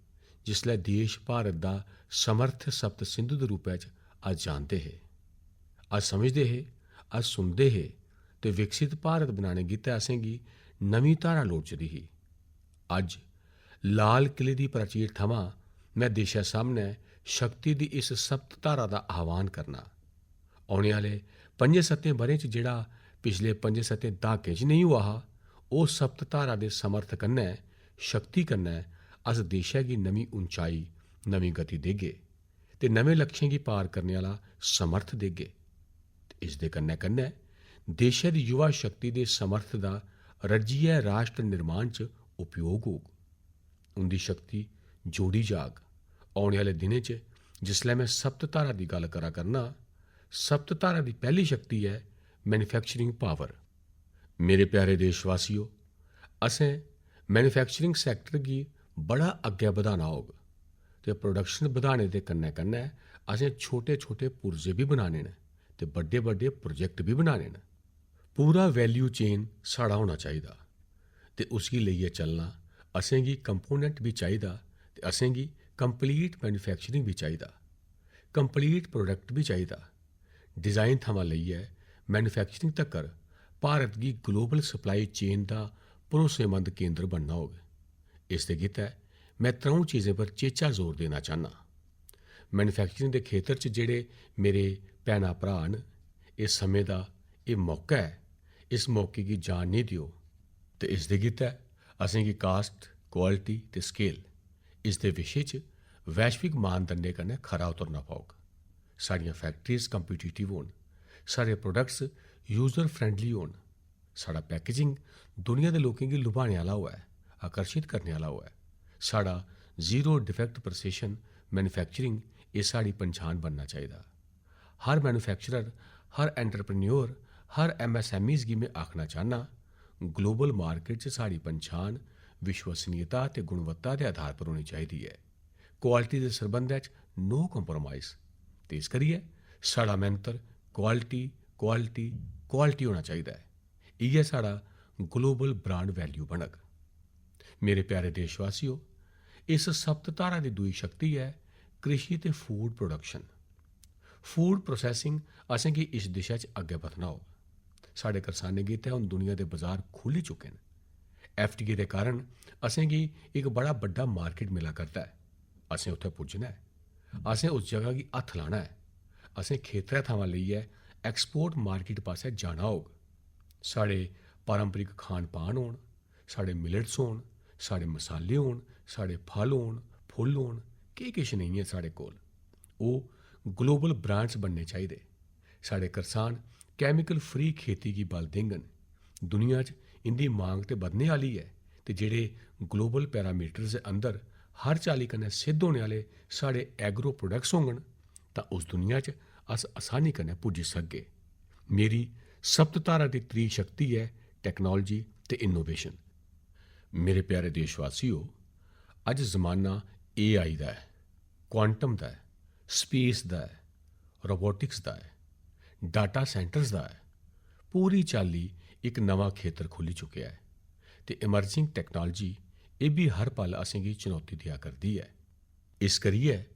जिसलै देश भारत दा समर्थ सप्त सिंधु दे रूपै च अस जानदे हे, अस समझदे हे, अस सुनदे हे ते विकसित भारत बनाने गितै असेंगी नमीं धारा लोड़चदी ही। अज्ज लाल किले दी प्राचीर थमां में देशै सामनै शक्ति दी इस सप्त धारा दा आह्वान करना। औने आह्ले पंजें सत्तें ब'रें च जेह्ड़ा पिछले पंजें सत्तें द्हाकें च नेईं होआ हा, ओह् सप्त धारा दे समर्थ कन्नै, शक्ति कन्नै अस देशै गी नमीं उंचाई, नमीं गति देगे ते नमें लक्ष्यें गी पार करने आह्ला समर्थ देगे। ते इसदे कन्नै कन्नै देशै दी युवा शक्ति दे समर्थ दा रज्जियै राष्ट्र निर्माण च उपयोग होग। उं'दी शक्ति जोड़ी जाग। औने आह्ले दिनें च जिसलै में सप्त धारा दी गल्ल करा करना, सप्त धारा दी पैह्ली शक्ति ऐ मैन्युफैक्चरिंग पावर। मेरे प्यारे देशवासियो, असें मैन्युफैक्चरिंग सैक्टर गी बड़ा अग्गै बधाना होग ते प्रोडक्शन बधाने दे कन्नै कन्नै असें छोटे-छोटे पुर्जे बी बनाने न ते बड्डे-बड्डे प्रोजेक्ट बी बनाने न। पूरा वैल्यू चेन साढ़ा होना चाहिदा ते उसगी लेइयै चलना। असेंगी कंपोनेंट बी चाहिदा ते असेंगी कंप्लीट मैन्युफैक्चरिंग बी चाहिदा, कंप्लीट प्रोडक्ट बी चाहिदा। डिजाइन थमां लेइयै मैन्युफैक्चरिंग तक्कर भारत गी ग्लोबल सप्लाई चेन दा भरोसेमंद केंद्र बनना होग। इसदे गितै में त्र'ऊं चीजें पर चेचा जोर देना चाह्न्नां। मैन्युफैक्चरिंग दे खेतर च जेह्ड़े मेरे भैनां भ्राऽ न, इस समें दा एह् मौका ऐ, इस मौके गी जान नेईं देओ। ते इसदे गितै असेंगी कास्ट, क्वालिटी ते स्केल, इसदे विशे च वैश्विक मानदंडें कन्नै खरा उतरना पौग। साढ़ियां फैक्टरीज कम्पिटिटिव होन, साढ़े प्रोडक्ट्स यूजर फ्रेंडली होन, साढ़ा पैकेजिंग दुनिया दे लोकें गी लुभाने आह्ला होऐ, आकर्शित करने आह्ला होऐ, साढ़ा जीरो डिफेक्ट प्रिसिशन मैन्युफैक्चरिंग, एह् साढ़ी पंछान बनना चाहिदा। हर मैन्युफैक्चरर, हर एंटरप्रेन्योर, हर एमएसएमईज गी में आखना चाह्न्नां, ग्लोबल मार्केट च साढ़ी पंछान विश्वसनीयता ते गुणवत्ता दे आधार पर होनी चाहिदी ऐ। क्वालिटी दे सरबंधै च नो कॉम्प्रोमाइज। ते इस करियै साढ़ा मंत्र क्वालिटी, क्वालिटी, क्वालिटी होना चाहिदा ऐ। इ'यै साढ़ा ग्लोबल ब्रांड वैल्यू बनग। मेरे प्यारे देशवासियो, इस सप्त धारा दी दूई शक्ति ऐ कृषि ते फूड प्रोडक्शन। फूड प्रोसेसिंग असेंगी इस दिशा च अग्गें बधना होग। साढ़े करसानें गितै हून दुनिया दे बजार खु'ल्ली चुके न। एफडीए दे कारण असेंगी इक बड़ा बड्डा मार्केट मिला करदा ऐ। असें उत्थै पुज्जना ऐ। असें उस जगह गी हत्थ लाना ऐ। असें खेतरै थमां लेइयै एक्सपोर्ट मार्केट पासै जाना होग। साढ़े पारंपरिक खान पान होन, साढ़े मिलेट्स होन, साढ़े मसाले होन, साढ़े फल होन, फुल्ल होन, केह् किश नेईं ऐ साढ़े कोल, ओह् ग्लोबल ब्रांड्स बनने चाहिदे। साढ़े करसान केमिकल फ्री खेती गी बल देङन। दुनिया च इं'दी मांग ते बधने आह्ली ऐ ते जेह्ड़े ग्लोबल पैरामीटर्स दे अंदर हर चाल्ली कन्नै सिद्ध होने आह्ले साढ़े एग्रो प्रोडक्ट्स होङन तां उस दुनिया च अस असानी कन्नै पुज्जी सकगे। मेरी सप्त धारा दी त्री शक्ति ऐ टैक्नोलॉजी ते इनोवेशन। मेरे प्यारे देशवासियो, अज्ज जमाना एआई दा ऐ, क्वांटम दा ऐ, स्पेस दा ऐ, रोबोटिक्स दा ऐ, डाटा सेंटर्स दा ऐ। पूरी चाल्ली इक नमां खेतर खु'ल्ली चुकेआ ऐ ते इमर्जिंग टैक्नोलॉजी एह् बी हर पल असेंगी चुनौती देआ करदी ऐ। इस करियै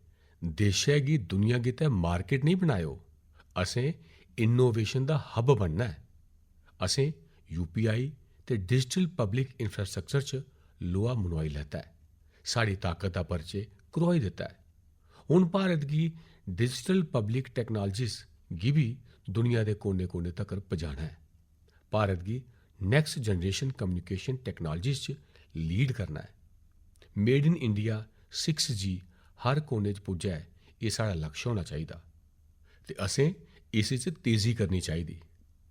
देशै गी दुनिया गितै मार्केट नेईं बनाएओ, असें इनोवेशन दा हब बनना ऐ। असें यूपीआई ते डिजिटल पब्लिक इंफ्रास्ट्रक्चर च लोहा मनोआई लैता ऐ। साढ़ी ताकत दा परिचे करोआई दित्ता ऐ। हून भारत गी डिजिटल पब्लिक टेक्नोलॉजीज गी बी दुनिया दे कोने-कोने तगर पजाना ऐ। भारत गी नेक्स्ट जनरेशन कम्युनिकेशन टेक्नोलॉजीज च लीड करना ऐ। Made in India six G हर कोने च पुज्जै, एह् साढ़ा लक्ष्य होना चाहिदा। ते असें इस च तेजी करनी चाहिदी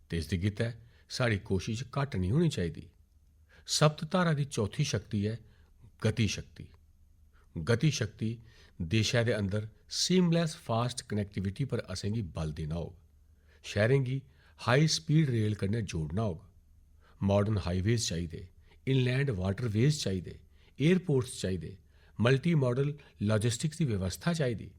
ते इसदे गितै साढ़ी कोशिश घट्ट नेईं होनी चाहिदी। सप्त धारा दी चौथी शक्ति ऐ गति शक्ति। गति शक्ति देशै दे अंदर सीमलैस फास्ट कनेक्टिविटी पर असेंगी बल देना होग। शैह्रें गी हाई स्पीड रेल कन्नै जोड़ना होग। मॉडर्न हाईवेज चाहिदे, इनलैंड वाटरवेज चाहिदे, एयरपोर्ट्स चाहिदे, मल्टी मॉडल लॉजिस्टिक्स दी व्यवस्था चाहिदी।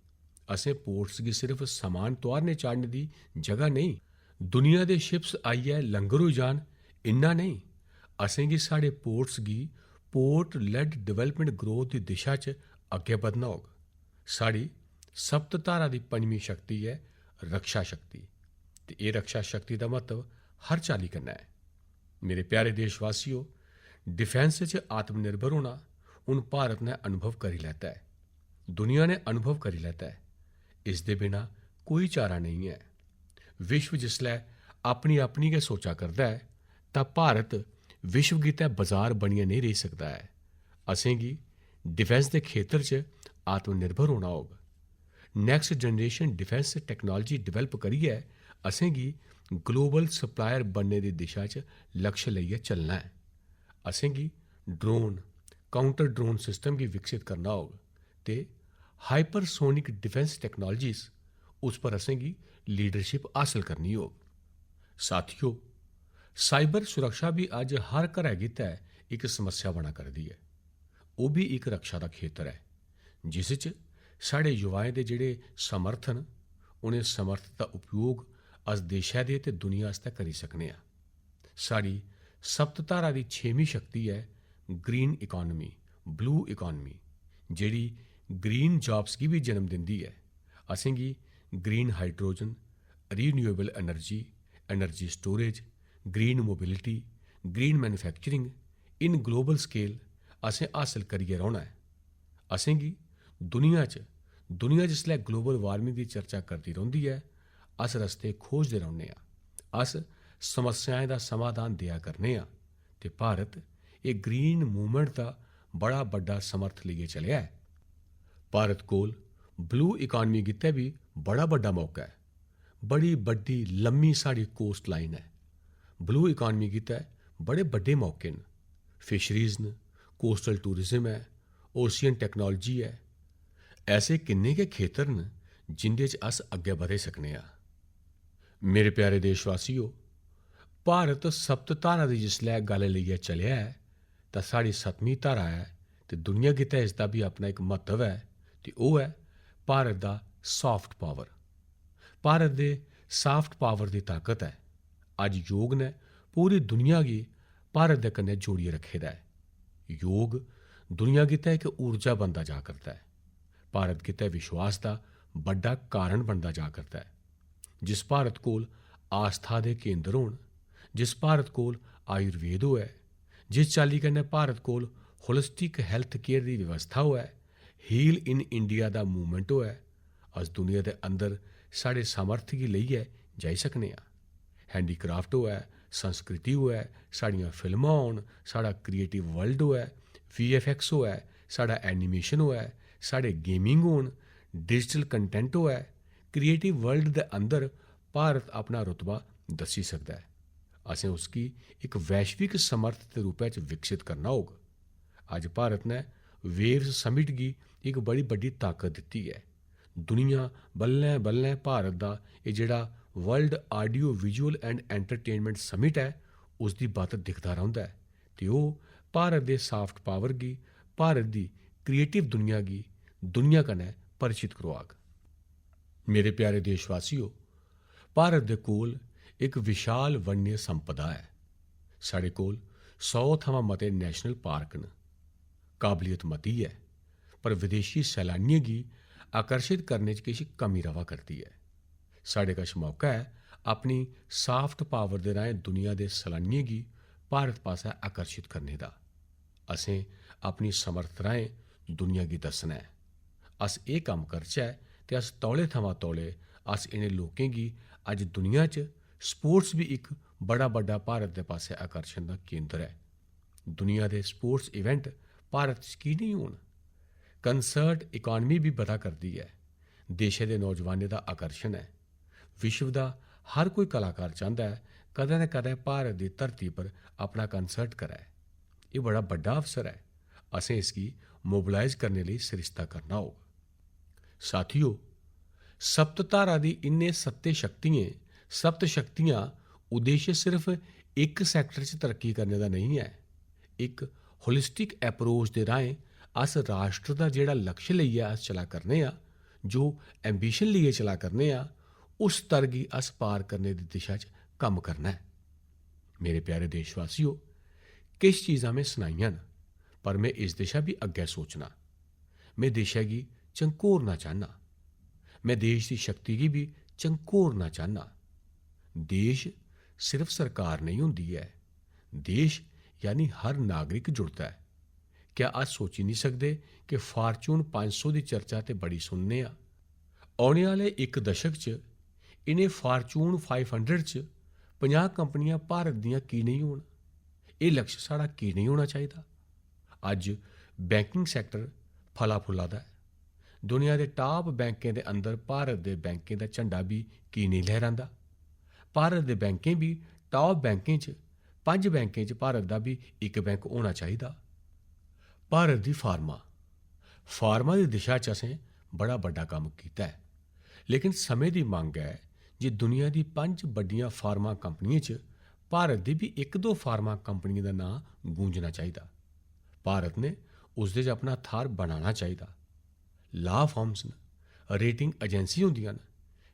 असें पोर्ट्स गी सिर्फ समान तोआरने चाढ़ने दी जगह नेईं, दुनिया दे शिप्स आइयै लंगर होई जान, इन्ना नेईं। असेंगी साढ़े पोर्ट्स गी पोर्ट लेड डेवलपमेंट ग्रोथ दी दिशा च अग्गें बधना होग। साढ़ी सप्त धारा दी पंजमी शक्ति ऐ रक्षा शक्ति, ते एह् रक्षा शक्ति दा म्हत्तव हर चाल्ली कन्नै ऐ। मेरे प्यारे देशवासियो, डिफेंस च आत्मनिर्भर होना हून भारत ने अनुभव करी लैता ऐ, दुनिया ने अनुभव करी लैता ऐ। इसदे बिना कोई चारा नेईं ऐ। विश्व जिसलै अपनी-अपनी गै सोचा करदा ऐ, तां भारत विश्व गितै बजार बनियै नेईं रेही सकदा ऐ। असेंगी डिफेंस दे खेतर च आत्मनिर्भर होना होग। Next generation defence technology develop करियै असेंगी ग्लोबल सप्लायर बनने दी दिशा च लक्ष्य लेइयै चलना ऐ। असेंगी ड्रोन, काउंटर ड्रोन सिस्टम गी विकसित करना होग ते हाइपरसोनिक डिफेंस टेक्नोलॉजीज, उस पर असेंगी लीडरशिप हासल करनी होग। साथियो, साइबर सुरक्षा बी अज्ज हर घरै गितै इक समस्या बना करदी ऐ। ओह् बी इक रक्षा दा खेतर ऐ, जिस च साढ़े युवाएं दे जेह्ड़े समर्थ न, उ'नें समर्थ दा उपयोग अस देशै दे ते दुनिया आस्तै करी सकने आं। साढ़ी सप्त धारा दी छेमीं शक्ति ऐ ग्रीन इकानमी, ब्लू इकानमी, जेह्ड़ी ग्रीन जॉब्स गी बी जन्म दिंदी ऐ। असेंगी green hydrogen, renewable energy, energy storage, green mobility, green manufacturing in global scale असें हासल करियै रौह्ना ऐ। असेंगी दुनिया च, दुनिया जिसलै ग्लोबल वार्मिंग दी चर्चा करदी रौंह्दी ऐ, अस रस्ते खोजदे रौह्ने आं। अस समस्याएं दा समाधान देआ करने आं ते भारत एह् ग्रीन मूवमेंट दा बड़ा बड्डा समर्थ लेइयै चलेआ ऐ। भारत कोल ब्लू इकानमी गितै बी बड़ा बड्डा मौका ऐ। बड़ी बड्डी लम्मी साढ़ी कोस्ट लाइन ऐ। ब्लू इकानमी गितै बड़े बड्डे मौके न। फिशरीज न, कोस्टल टूरिज्म ऐ, ओशियन टेक्नोलॉजी ऐ। ऐसे किन्ने गै खेतर न जिं'दे च अस अग्गें बधी सकने आं। मेरे प्यारे देशवासियो, भारत सप्त धारा दी जिसलै गल्ल लेइयै चलेआ ऐ, तां साढ़ी सतमीं धारा ऐ ते दुनिया गितै इसदा बी अपना इक म्हत्तव ऐ, ते ओह् ऐ भारत दा सॉफ्ट पावर। भारत दे सॉफ्ट पावर दी ताकत ऐ। अज्ज योग ने पूरी दुनिया गी भारत दे कन्नै जोड़ियै रक्खे दा ऐ। योग दुनिया गितै इक ऊर्जा बनदा जा करदा ऐ। भारत गितै विश्वास दा बड्डा कारण बनदा जा करदा ऐ। जिस भारत कोल आस्था दे केंद्र होन, जिस भारत कोल आयुर्वेद होऐ, जिस चाल्ली कन्नै भारत कोल होलिस्टिक हेल्थ केयर दी व्यवस्था होऐ, हील इन इंडिया दा मूवमेंट होऐ, अस दुनिया दे अंदर साढ़े सामर्थ्य गी लेइयै जाई सकने आं। हैंडीक्राफ्ट होऐ, संस्कृति होऐ, साढ़ियां फिल्मां होन, साढ़ा क्रिएटिव वर्ल्ड होऐ, वीएफएक्स होऐ, साढ़ा एनिमेशन होऐ, साढ़े गेमिंग होन, डिजिटल कंटेंट होऐ, क्रिएटिव वर्ल्ड दे अंदर भारत अपना रुतबा दस्सी सकदा ऐ। असें उसगी इक वैश्विक समर्थ दे रूपै च विकसित करना होग। अज्ज भारत ने वेव्स समिट गी इक बड़ी बड्डी ताकत दित्ती ऐ। दुनिया बल्लें-बल्लें भारत दा एह् जेह्ड़ा World Audio Visual and Entertainment Summit ऐ, उसदी बत्त दिखदा रौंह्दा ऐ ते ओह् भारत दे सॉफ्ट पावर गी, भारत दी क्रिएटिव दुनिया गी दुनिया कन्नै परिचित करोआग। मेरे प्यारे देशवासियो, भारत दे कोल इक विशाल वन्य संपदा ऐ। साढ़े कोल सौ थमां मते नेशनल पार्क न। काबलियत मती ऐ, पर विदेशी सैलानियें गी आकर्शित करने च किश कमी र'वा करदी ऐ। साढ़े कश मौका ऐ अपनी सॉफ्ट पावर दे राहें दुनिया दे सैलानियें गी भारत पासै आकर्शित करने दा। असें अपनी समर्थ राहें दुनिया गी दस्सना ऐ। अस एह् कम्म करचै ते अस तौले थमां तौले अस इ'नें लोकें गी अज्ज दुनिया च स्पोर्ट्स बी इक बड़ा बड्डा भारत दे पासै आकर्शन दा केंद्र ऐ। दुनिया दे स्पोर्ट्स इवेंट भारत च की नेईं होन? कंसर्ट इकानमी बी बधा करदी ऐ। देशै दे नौजवानें दा आकर्शन ऐ। विश्व दा हर कोई कलाकार चांह्दा ऐ कदें ना कदें भारत दी धरती पर अपना कंसर्ट करै। एह् बड़ा बड्डा अवसर ऐ। असें इसगी मोबिलाइज करने लेई सरिस्ता करना होग। साथियो, सप्त धारा दी इन्ने सत्ते शक्तियें, सप्त शक्तियां उद्देश्य सिर्फ इक सैक्टर च तरक्की करने दा नेईं ऐ। इक होलिस्टिक अप्रोच दे राहें अस राष्ट्र दा जेह्ड़ा लक्ष्य लेइयै अस चला करने आं, जो एम्बिशन लेइयै चला करने आं, उस स्तर गी अस पार करने दी दिशा च कम्म करना ऐ। मेरे प्यारे देशवासियो, किश चीजां में सनाइयां न, पर में इस दिशा बी अग्गै सोचना। में देशै गी झंकोरना चाह्न्नां। में देश दी शक्ति गी बी झंकोरना चाह्न्नां। देश सिर्फ सरकार नेईं होंदी ऐ। देश यानी हर नागरिक जुड़दा ऐ। क्या अस सोची निं सकदे कि Fortune पंज सौ दी चर्चा ते बड़ी सुनने आं? औने आह्ले इक दशक च इ'नें Fortune five hundred च पंजाह् कंपनियां भारत दियां की नेईं होन? एह् लक्ष्य साढ़ा की नेईं होना चाहिदा? अज्ज बैंकिंग सैक्टर फला फुल्ला दा ऐ। दुनिया दे टॉप बैंकें दे अंदर भारत दे बैंकें दा झंडा बी की नेईं लहरांदा? भारत दे बैंकें बी टॉप बैंकें च, पंज बैंकें च भारत दा बी इक बैंक होना चाहिदा। भारत दी फार्मा, फार्मा दी दिशा च असें बड़ा बड्डा कम्म कीता ऐ, लेकिन समें दी मंग ऐ जे दुनिया दी पंज बड्डियां फार्मा कंपनियें च भारत दी बी इक दो फार्मा कंपनियें दा नांऽ गूंजना चाहिदा। भारत ने उसदे च अपना थाह्र बनाना चाहिदा। लॉ फर्म्स न, रेटिंग एजेंसी होंदियां न।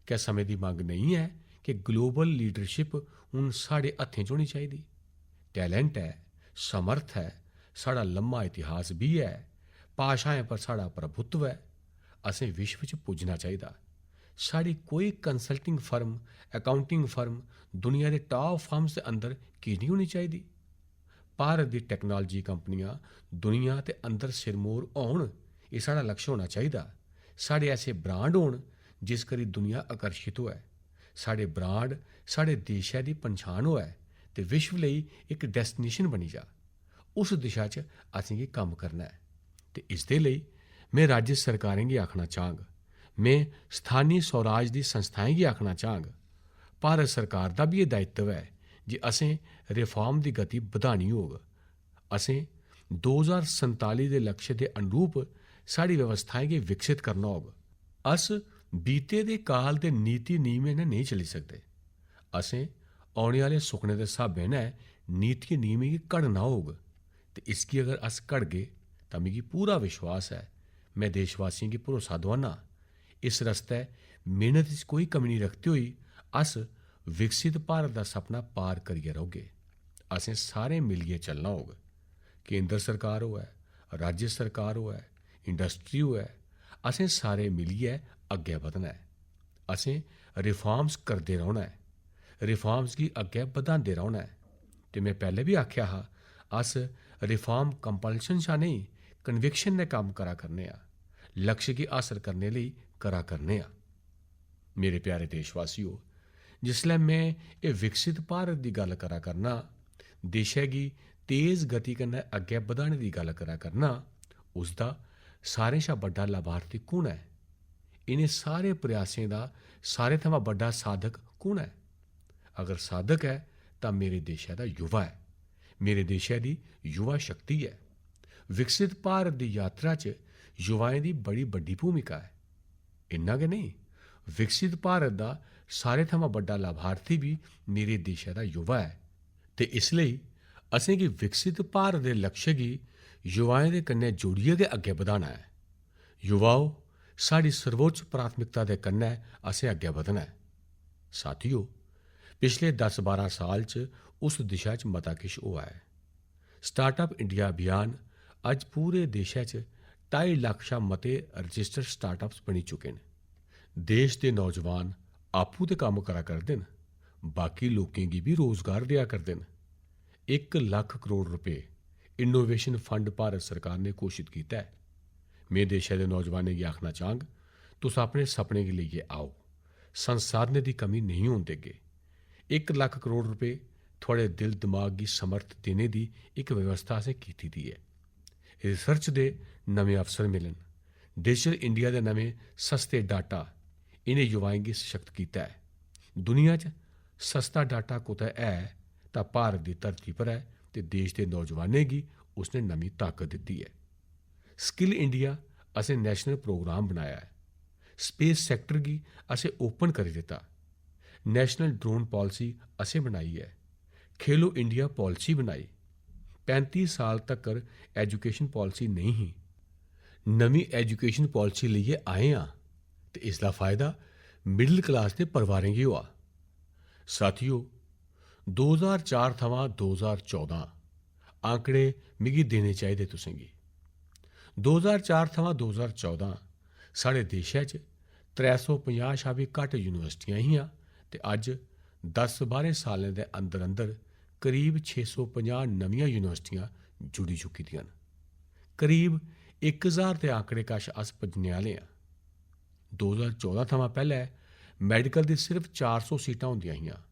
क्या समें दी मंग नेईं ऐ कि ग्लोबल लीडरशिप हून साढ़े हत्थें च होनी चाहिदी? टैलेंट ऐ, समर्थ ऐ, साढ़ा लम्मा इतिहास बी ऐ, भाशाएं पर साढ़ा प्रभुत्व ऐ। असें विश्व च पुज्जना चाहिदा। साढ़ी कोई कंसल्टिंग फर्म, अकाउंटिंग फर्म दुनिया दे टॉप फर्म्स दे अंदर की नेईं होनी चाहिदी? भारत दी टेक्नोलॉजी कंपनियां दुनिया ते अंदर सिरमौर होन, एह् साढ़ा लक्ष्य होना चाहिदा। साढ़े ऐसे ब्रांड होन जिस करी दुनिया आकर्शित होऐ। साढ़े ब्रांड साढ़े देशै दी पन्छान होऐ ते विश्व लेई इक डेस्टिनेशन बनी जा। उस दिशा च असेंगी कम्म करना ऐ ते इसदे लेई में राज्य सरकारें गी आखना चाह्ङ, में स्थानी स्वराज दी संस्थाएं गी आखना चाह्ङ, भारत सरकार दा बी एह् दायित्व ऐ जे असें रिफार्म दी गति बधानी होग। असें दो ज्हार संताली दे लक्ष्य दे अनुरूप साढ़ी व्यवस्थाएं गी विकसित करना होग। अस बीते दे काल दे नीति नियमें नै नेईं चली सकदे। असें औने आह्ले सुखने दे स्हाबें नै नीति नियमें गी घड़ना होग ते इसगी अगर अस घड़गे तां मिगी पूरा विश्वास ऐ, में देशवासियें गी भरोसा दोआन्ना, इस रस्तै मेह्नत च कोई कमी नेईं रखदे होई अस विकसित भारत दा सपना पार करियै रौह्गे। असें सारें मिलियै चलना होग। केंद्र सरकार होऐ, राज्य सरकार होऐ, इंडस्ट्री होऐ, असें सारें मिलियै अग्गें बधना ऐ। असें रिफार्म्स करदे रौह्ना ऐ, रिफार्म्स गी अग्गें बधांदे रौह्ना ऐ। ते में पैह्लें बी आखेआ हा, अस रिफार्म कंपल्शन शा नेईं, कन्विक्शन नै कम्म करा करने आं, लक्ष्य गी हासल करने लेई करा करने आं। मेरे प्यारे देशवासियो, जिसलै में एह् विकसित भारत दी गल्ल करा करना, देशै गी तेज गति कन्नै अग्गें बधाने दी गल्ल करा करना, उसदा सारें शा बड्डा लाभार्थी कु'न ऐ? इ'नें सारे प्रयासें दा सारें थमां बड्डा साधक कु'न ऐ? अगर साधक ऐ, तां मेरे देशै दा युवा ऐ। मेरे देशै दी युवा शक्ति ऐ। विकसित भारत दी यात्रा च युवाएं दी बड़ी बड्डी भूमिका ऐ। इन्ना गै नेईं, विकसित भारत दा सारें थमां बड्डा लाभार्थी बी मेरे देशै दा युवा ऐ। ते इसलेई असेंगी विकसित भारत दे लक्ष्य गी युवाएं दे कन्नै जोड़ियै गै अग्गें बधाना ऐ। युवाओ, साढ़ी सर्वोच्च प्राथमिकता दे कन्नै असें अग्गें बधना ऐ। साथियो, पिछले दस बारां साल च उस दिशा च मता किश होआ ऐ। स्टार्टअप इंडिया अभियान अज्ज पूरे देशै च ढाई लक्ख शा मते रजिस्टर्ड स्टार्टअप्स बनी चुके न। देश दे नौजवान आपूं ते कम्म करा करदे न, बाकी लोकें गी बी रोजगार देआ करदे न। इक लक्ख करोड़ रपेऽ इनोवेशन फंड भारत सरकार ने घोशत कीता ऐ। में देशै दे नौजवानें गी आखना चाह्ङ, तुस अपने सपने गी लेइयै आओ। संसाधनें दी कमी नेईं होन देगे। इक लक्ख करोड़ रपेऽ थुआढ़े दिल दमाग गी समर्थ देने दी इक व्यवस्था असें कीती दी ऐ। रिसर्च दे नमें अवसर मिलन। डिजिटल इंडिया दे नमें सस्ते डाटा इ'नें युवाएं गी सशक्त कीता ऐ। दुनिया च सस्ता डाटा कुतै ऐ तां भारत दी धरती पर ऐ ते देश दे नौजवानें गी उसने नमीं ताकत दित्ती ऐ। स्किल इंडिया असें नेशनल प्रोग्राम बनाया ऐ। स्पेस सैक्टर गी असें ओपन करी दित्ता। नेशनल ड्रोन पालिसी असें बनाई ऐ। खेलो इंडिया पालिसी बनाई। पैंती साल तक्कर एजुकेशन पालिसी नेईं ही। नमीं एजुकेशन पालिसी लेइयै आए आं ते इसदा फायदा मिडल क्लास दे परिवारें गी होआ। साथियो, दो ज्हार चार थमां दो ज्हार चौदां आंकड़े मिगी देने चाहिदे तुसेंगी। दो ज्हार चार थमां दो ज्हार चौदां साढ़े देशै च त्रै सौ पंजाह् शा बी घट्ट यूनिवर्सिटियां हियां ते अज्ज दस बाह्रें सालें दे अंदर-अंदर करीब छे सौ पंजाह् नमियां यूनिवर्सिटियां जुड़ी चुकी दियां न। करीब इक ज्हार दे आंकड़े कश अस पुज्जने आह्ले आं। दो ज्हार चौदां थमां पैह्लै मैडिकल दी सिर्फ चार सौ सीटां होंदियां हियां।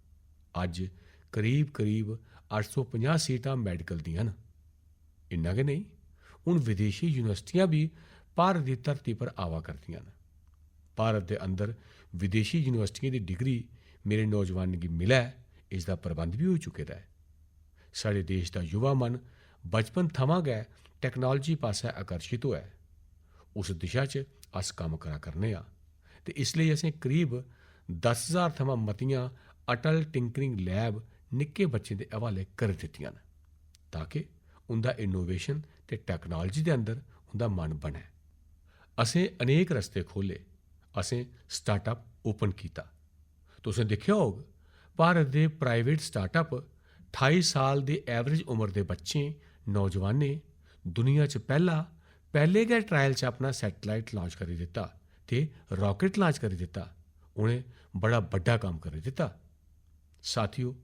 अज्ज करीब-करीब अट्ठ सौ पंजाह् सीटां मैडिकल दियां न। इन्ना गै नेईं, हून विदेशी यूनिवर्सिटियां बी भारत दी धरती पर आवा करदियां न। भारत दे अंदर विदेशी यूनिवर्सिटियें दी डिग्री मेरे नौजवानें गी मिलै, इसदा प्रबंध बी होई चुके दा ऐ। साढ़े देश दा युवा मन बचपन थमां गै टैक्नालोजी पासै आकर्शित होऐ, उस दिशा च अस कम्म करा करने आं ते इसलेई असें करीब दस ज्हार थमां मतियां अटल टिंकरिंग लैब निक्के बच्चें दे हवाले करी दित्तियां न, ताकि उं'दा इनोवेशन ते टैक्नालोजी दे अंदर उं'दा मन बनै। असें अनेक रस्ते खोह्ले, असें स्टार्टअप ओपन कीता। तुसें दिक्खेआ होग, भारत दे प्राइवेट स्टार्टअप ठाई साल दे एवरेज उम्र दे बच्चें, नौजवानें दुनिया च पैह्ला, पैह्ले गै ट्रायल च अपना सैटेलाइट लांच करी दित्ता ते राकेट लांच करी दित्ता। उ'नें बड़ा बड्डा कम्म करी दित्ता। साथियो,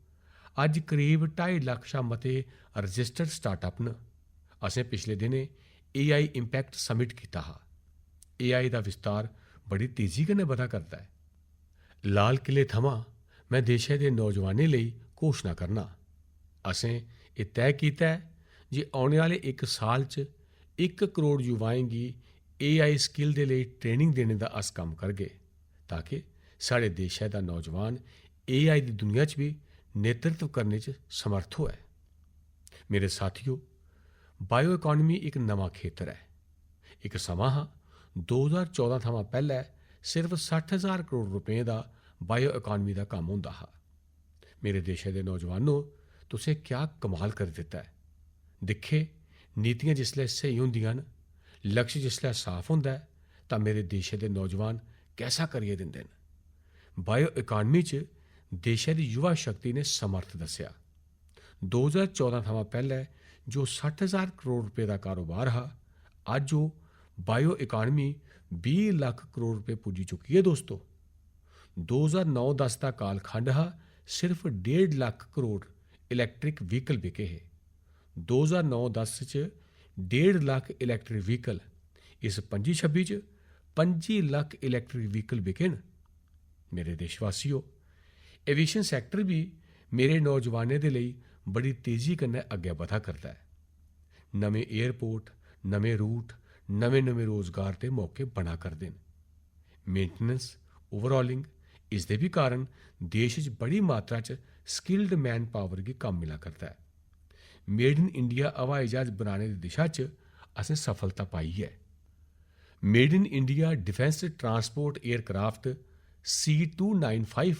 अज्ज करीब ढाई लक्ख शा मते रजिस्टर्ड स्टार्टअप न। असें पिछले दिनें एआई इम्पैक्ट समिट कीता हा। एआई दा विस्तार बड़ी तेजी कन्नै बधा करदा ऐ। लाल किले थमां में देशै दे नौजवानें लेई घोशणा करना। असें एह् तय कीता ऐ जे औने आह्ले इक साल च इक करोड़ युवाएं गी एआई स्किल दे लेई ट्रेनिंग देने दा अस कम्म करगे, ताकि साढ़े देशै दा नौजवान एआई दी दुनिया च बी नेतृत्व करने च समर्थ होऐ। मेरे साथियो, बायो इकानमी इक नमां खेतर ऐ। इक समां हा, दो ज्हार चौदां थमां पैह्लै सिर्फ सट्ठ ज्हार करोड़ रपें दा बायो इकानमी दा कम्म होंदा हा। मेरे देशै दे नौजवानो, तुसें क्या कमाल करी दित्ता ऐ। दिक्खे, नीतियां जिसलै स्हेई होंदियां न, लक्ष्य जिसलै साफ होंदा ऐ, तां मेरे देशै दे नौजवान कैसा करियै दिंदे न। बायो इकानमी च देशै दी युवा शक्ति ने समर्थ दस्सेआ। दो ज्हार चौदां थमां पैह्लै जो सट्ठ ज्हार करोड़ रपेऽ दा कारोबार हा, अज्ज ओह् बायो इकानमी बीह् लक्ख करोड़ रपेऽ पुज्जी चुकी ऐ, दोस्तो। दो ज्हार नौ दस दा कालखंड हा, सिर्फ डेढ़ लक्ख करोड़ इलैक्ट्रिक व्हीकल बिके हे। दो ज्हार नौ दस च डेढ़ लक्ख इलैक्ट्रिक व्हीकल, इस पंजी छब्बी च पंजी लक्ख इलैक्ट्रिक व्हीकल बिके न। मेरे देशवासियो, एविएशन सैक्टर बी मेरे नौजवानें दे लेई बड़ी तेजी कन्नै अग्गें बधा करदा ऐ। नमें एयरपोर्ट, नमें रूट, नमें-नमें रोजगार दे मौके बना करदे न। मेंटेनेंस, ओवरहॉलिंग, इसदे बी कारण देश च बड़ी मात्रा च स्किल्ड मैन पावर गी कम्म मिला करदा ऐ। मेड इन इंडिया हवाई जहाज बनाने दी दिशा च असें सफलता पाई ऐ। Made in India defence transport aircraft C two nine five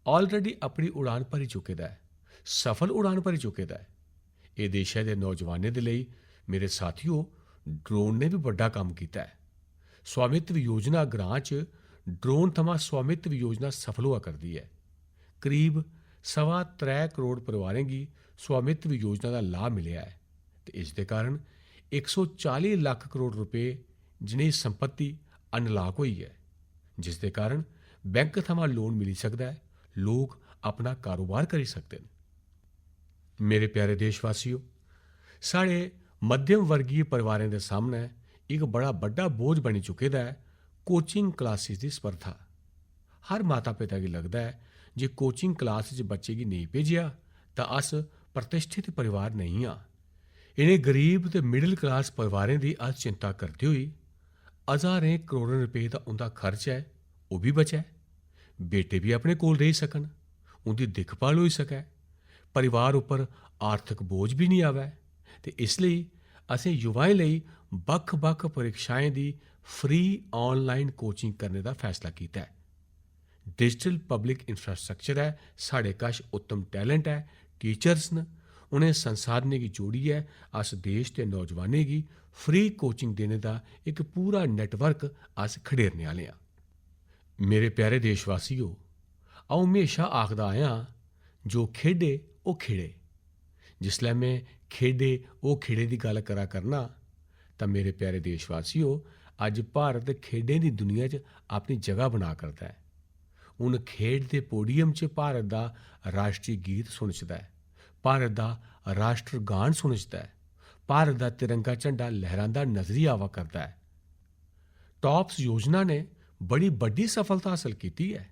already अपनी उड़ान भरी चुके दा ऐ, सफल उड़ान भरी चुके दा ऐ। एह् देशै दे नौजवानें दे लेई, मेरे साथियो, ड्रोन ने बी बड्डा कम्म कीता ऐ। स्वामित्व योजना ग्रां च ड्रोन थमां स्वामित्व योजना सफल होआ करदी ऐ। करीब सवा त्रै करोड़ परिवारें गी स्वामित्व योजना दा लाभ मिलेआ ऐ ते इसदे कारण इक सौ चाली लक्ख करोड़ रपेऽ जनेही संपत्ति अनलाक होई ऐ, जिसदे कारण बैंक थमां लोन मिली सकदा ऐ, लोक अपना कारोबार करी सकदे न। मेरे प्यारे देशवासियो, साढ़े मध्यम वर्गीय परिवारें दे सामनै इक बड़ा बड्डा बोझ बनी चुके दा ऐ कोचिंग क्लासिस दी स्पर्धा। हर माता पिता गी लगदा ऐ जे कोचिंग क्लास च बच्चे गी नेईं भेजेआ तां अस प्रतिष्ठित परिवार नेईं आं। इ'नें गरीब ते मिडिल क्लास परिवारें दी अस चिंता करदे होई ज्हारें करोड़ें रपेऽ दा उं'दा खर्च ऐ, ओह् बी बचै। बेटे बी अपने कोल रेही सकन, उं'दी दिक्खभाल होई सकै, परिवार उप्पर आर्थक बोझ बी निं आवै। ते इस लेई असें युवाएं लेई बक्ख-बक्ख परीक्षाएं दी फ्री आनलाइन कोचिंग करने दा फैसला कीता ऐ। डिजिटल पब्लिक इंफ्रास्ट्रक्चर ऐ, साढ़े कश उत्तम टैलेंट ऐ, टीचर्स न। उ'नें संसाधनें गी जोड़ियै अस देश दे नौजवानें गी फ्री कोचिंग देने दा इक पूरा नेटवर्क अस खडेरने आह्ले आं। मेरे प्यारे देशवासियो, अ'ऊं म्हेशा आखदा आया आं जो खेढे ओह् खेढे। जिसलै में खेढे ओह् खेढे दी गल्ल करा करना तां मेरे प्यारे देशवासियो, अज्ज भारत खेढें दी दुनिया च अपनी जगह बना करदा ऐ। हून खेढ दे पोडियम च भारत दा राश्ट्री गीत सुनचदा ऐ, भारत दा राश्ट्रगान सुनचदा ऐ, भारत दा तिरंगा झंडा लहरांदा नजरी आवा करदा ऐ। टॉप्स योजना ने बड़ी बड्डी सफलता हासल कीती ऐ।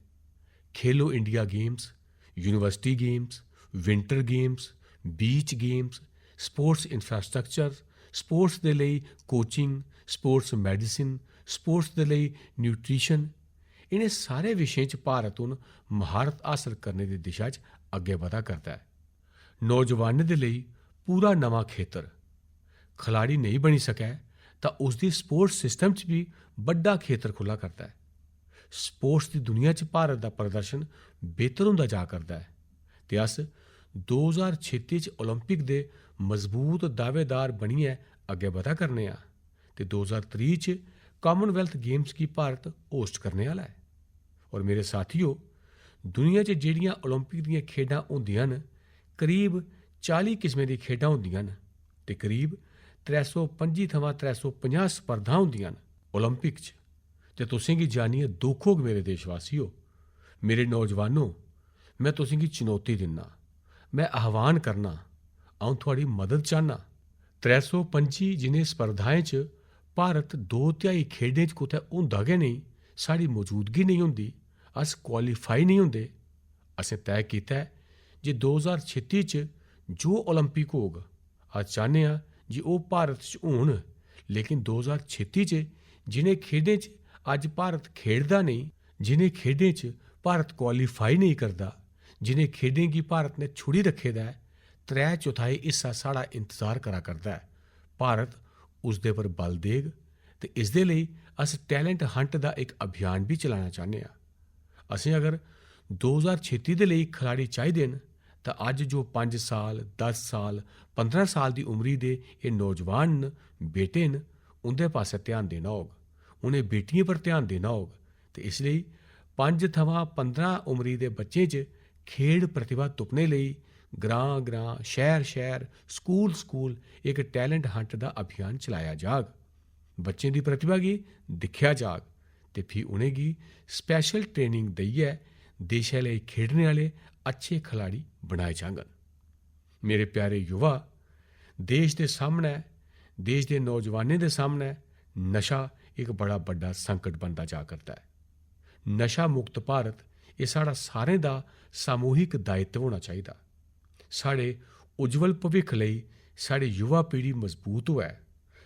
Khelo India games, university games, winter games, beach games, sports infrastructure, sports दे लेई कोचिंग, स्पोर्ट्स मेडिसिन, स्पोर्ट्स दे लेई न्यूट्रिशन, इ'नें सारे विशें च भारत हून म्हारत हासल करने दी दिशा च अग्गें बधा करदा ऐ। नौजवानें दे लेई पूरा नमां खेतर। खलाड़ी नेईं बनी सकै तां उसदी स्पोर्ट्स सिस्टम च बी बड्डा खेतर खु'ल्ला करदा ऐ। स्पोर्ट्स दी दुनिया च भारत दा प्रदर्शन बेहतर होंदा जा करदा ऐ ते अस दो ज्हार छत्ती च ओलंपिक दे मजबूत दावेदार बनियै अग्गें बधा करने आं ते दो ज्हार त्रीह् च कामनवैल्थ गेम्स गी भारत होस्ट करने आह्ला ऐ। और मेरे साथियो, दुनिया च जेह्ड़ियां ओलंपिक दियां खेढां होंदियां न, करीब चाली किस्में दी खेढां होंदियां न ते करीब त्रै सौ पंजी थमां त्रै सौ पंजाह् स्पर्धां होंदियां न ओलंपिक च। ते तुसें गी जानियै दुख होग मेरे देशवासियो, मेरे नौजवानो, में तुसें गी चुनौती दिन्ना, में आह्वान करना, अ'ऊं थुआढ़ी मदद चाह्न्ना। त्रै सौ पंजी जिनें स्पर्धाएं च भारत दो तिहाई खेढें च कुतै होंदा गै नेईं, साढ़ी मौजूदगी नेईं होंदी, अस क्वालीफाई नेईं होंदे। असें तय कीता ऐ जे दो ज्हार छत्ती च जो ओलंपिक होग, अस चाह्न्ने आं जे ओह् भारत च होन, लेकिन दो ज्हार छत्ती च जिनें खेढें च अज्ज भारत खेढदा नेईं, जिनें खेढें च भारत क्वालीफाई नेईं करदा, जिनें खेढें गी भारत ने छुड़ी रक्खे दा ऐ, त्रै चौथाई हिस्सा साढ़ा इंतजार करा करदा ऐ। भारत उसदे पर बल देग ते इसदे लेई अस टैलेंट हंट दा इक अभियान बी चलाना चाह्न्ने आं। असें अगर दो ज्हार छत्ती दे लेई खलाड़ी चाहिदे न, तां अज्ज जो पंज साल, दस साल, पंदरां साल दी उमरी दे एह् नौजवान न, बेटे न, उं'दे पासै ध्यान देना होग, उ'नें बेटियें पर ध्यान देना होग। ते इस लेई पंज थमां पंदरां उमरी दे बच्चें च खेढ प्रतिभा तुप्पने लेई ग्रां-ग्रां, शैह्र-शैह्र, स्कूल-स्कूल इक टैलेंट हंट दा अभियान चलाया जाग। बच्चें दी प्रतिभा गी दिक्खेआ जाग ते फ्ही उ'नेंगी स्पैशल ट्रेनिंग देइयै देशै लेई खेढने आह्ले अच्छे खलाड़ी बनाए जाङन। मेरे प्यारे युवा, देश दे सामनै, देश दे नौजवानें दे सामनै नशा इक बड़ा बड्डा संकट बनदा जा करदा ऐ। नशा मुक्त भारत, एह् साढ़ा सारें दा सामूहिक दायित्व होना चाहिदा। साढ़े उज्जवल भविक्ख लेई साढ़ी युवा पीढ़ी मजबूत होऐ,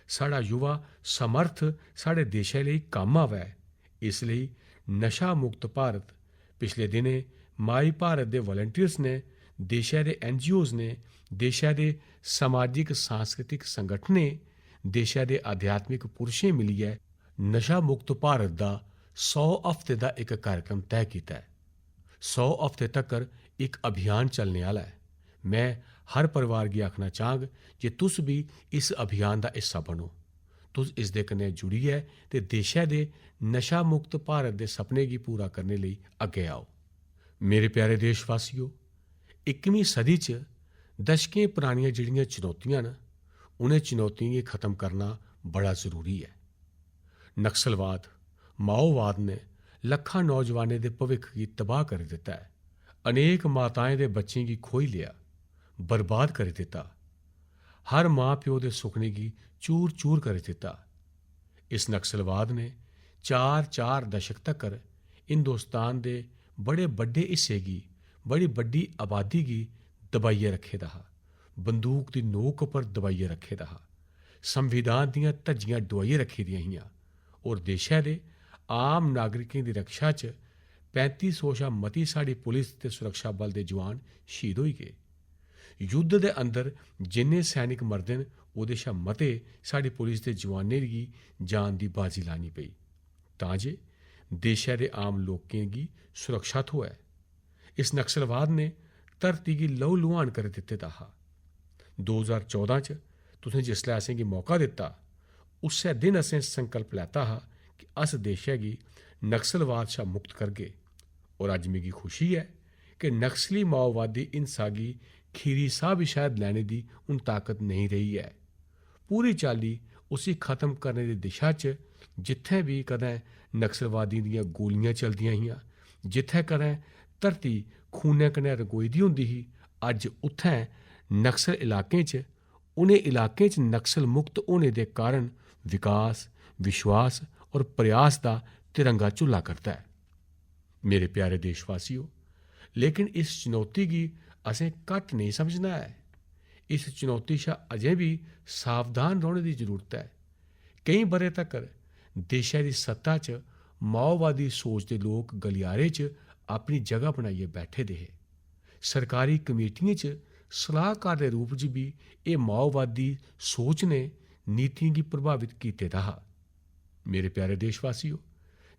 साढ़ा युवा समर्थ साढ़े देशै लेई कम्म आवै, इस लेई नशा मुक्त भारत पिछले दिनें माई भारत दे वालंटियर्स ने, देशै दे एनजीओज़ ने, देशै दे समाजिक सांस्कृतिक संगठनें, देशै दे आध्यात्मिक पुरुशें मिलियै नशा मुक्त भारत दा सौ हफ्ते दा इक कार्यक्रम तय कीता ऐ। सौ हफ्ते तक्कर इक अभियान चलने आह्ला ऐ। में हर परिवार गी आखना चाह्ङ जे तुस बी इस अभियान दा हिस्सा बनो। तुस इसदे कन्नै जुड़ियै ते देशै दे नशा मुक्त भारत दे सपने गी पूरा करने लेई अग्गें आओ। मेरे प्यारे देशवासियो, इक्कीमीं सदी च दशकें परानियां जेह्ड़ियां चुनौतियां न, उ'नें चुनौतियें गी खत्म करना बड़ा जरूरी ऐ। नक्सलवाद, माओवाद ने लक्खां नौजवानें दे भविक्ख गी तबाह करी दित्ता ऐ। अनेक माताएं दे बच्चें गी खोई लेआ, बर्बाद करी दित्ता। हर मां-प्यो दे सुखने गी चूर-चूर करी दित्ता। इस नक्सलवाद ने चार चार दशक तकर हिंदुस्तान दे बड़े बड्डे हिस्से गी, बड़ी बड्डी आबादी गी दबाइयै रक्खे दा हा, बंदूक दी नोक पर दबाइयै रक्खे दा हा, संविधान दियां धज्जियां डुआइयै रक्खी दियां हियां। और देशै दे आम नागरिकें दी रक्षा च पैंती सौ शा मती साढ़ी पुलिस ते सुरक्षा बल दे जवान शहीद होई गे। युद्ध दे अंदर जिन्ने सैनिक मरदे न, ओह्दे शा मते साढ़ी पुलिस दे जवानें गी जान दी बाजी लानी पेई, तां जे देशै दे आम लोकें गी सुरक्षा थ्होऐ। इस नक्सलवाद ने धरती गी लहू लुहान करी दित्ते दा हा। दो ज्हार चौदां च तुसें जिसलै असेंगी मौका दित्ता, उस्सै दिन असें संकल्प लैता हा कि अस देशै गी नक्सलवाद शा मुक्त करगे। और अज्ज मिगी खुशी ऐ कि नक्सली माओवादी हिंसा गी खीरी साह् बी शायद लैने दी हून ताकत नेईं रेही ऐ। पूरी चाल्ली उसी खत्म करने दी दिशा च जित्थें बी कदें नक्सलवादियें दियां गोलियां चलदियां हियां, जित्थें कदें धरती खूनै कन्नै रंगोई दी होंदी ही, अज्ज उत्थें नक्सल इलाकें च, उ'नें इलाकें च नक्सल मुक्त होने दे कारण विकास, विश्वास और प्रयास दा तिरंगा झुल्ला करदा ऐ। मेरे प्यारे देशवासियो, लेकिन इस चुनौती गी असें घट्ट नेईं समझना ऐ। इस चुनौती शा अजें बी सावधान रौह्ने दी जरूरत ऐ। केईं ब'रे तक्कर देशै दी सत्ता च माओवादी सोच दे लोक गलियारे च अपनी जगह बनाइयै बैठे दे हे। सरकारी कमेटियें च सलाहकार दे रूप च बी एह् माओवादी सोच ने नीतियें गी प्रभावित कीते दा हा। मेरे प्यारे देशवासियो,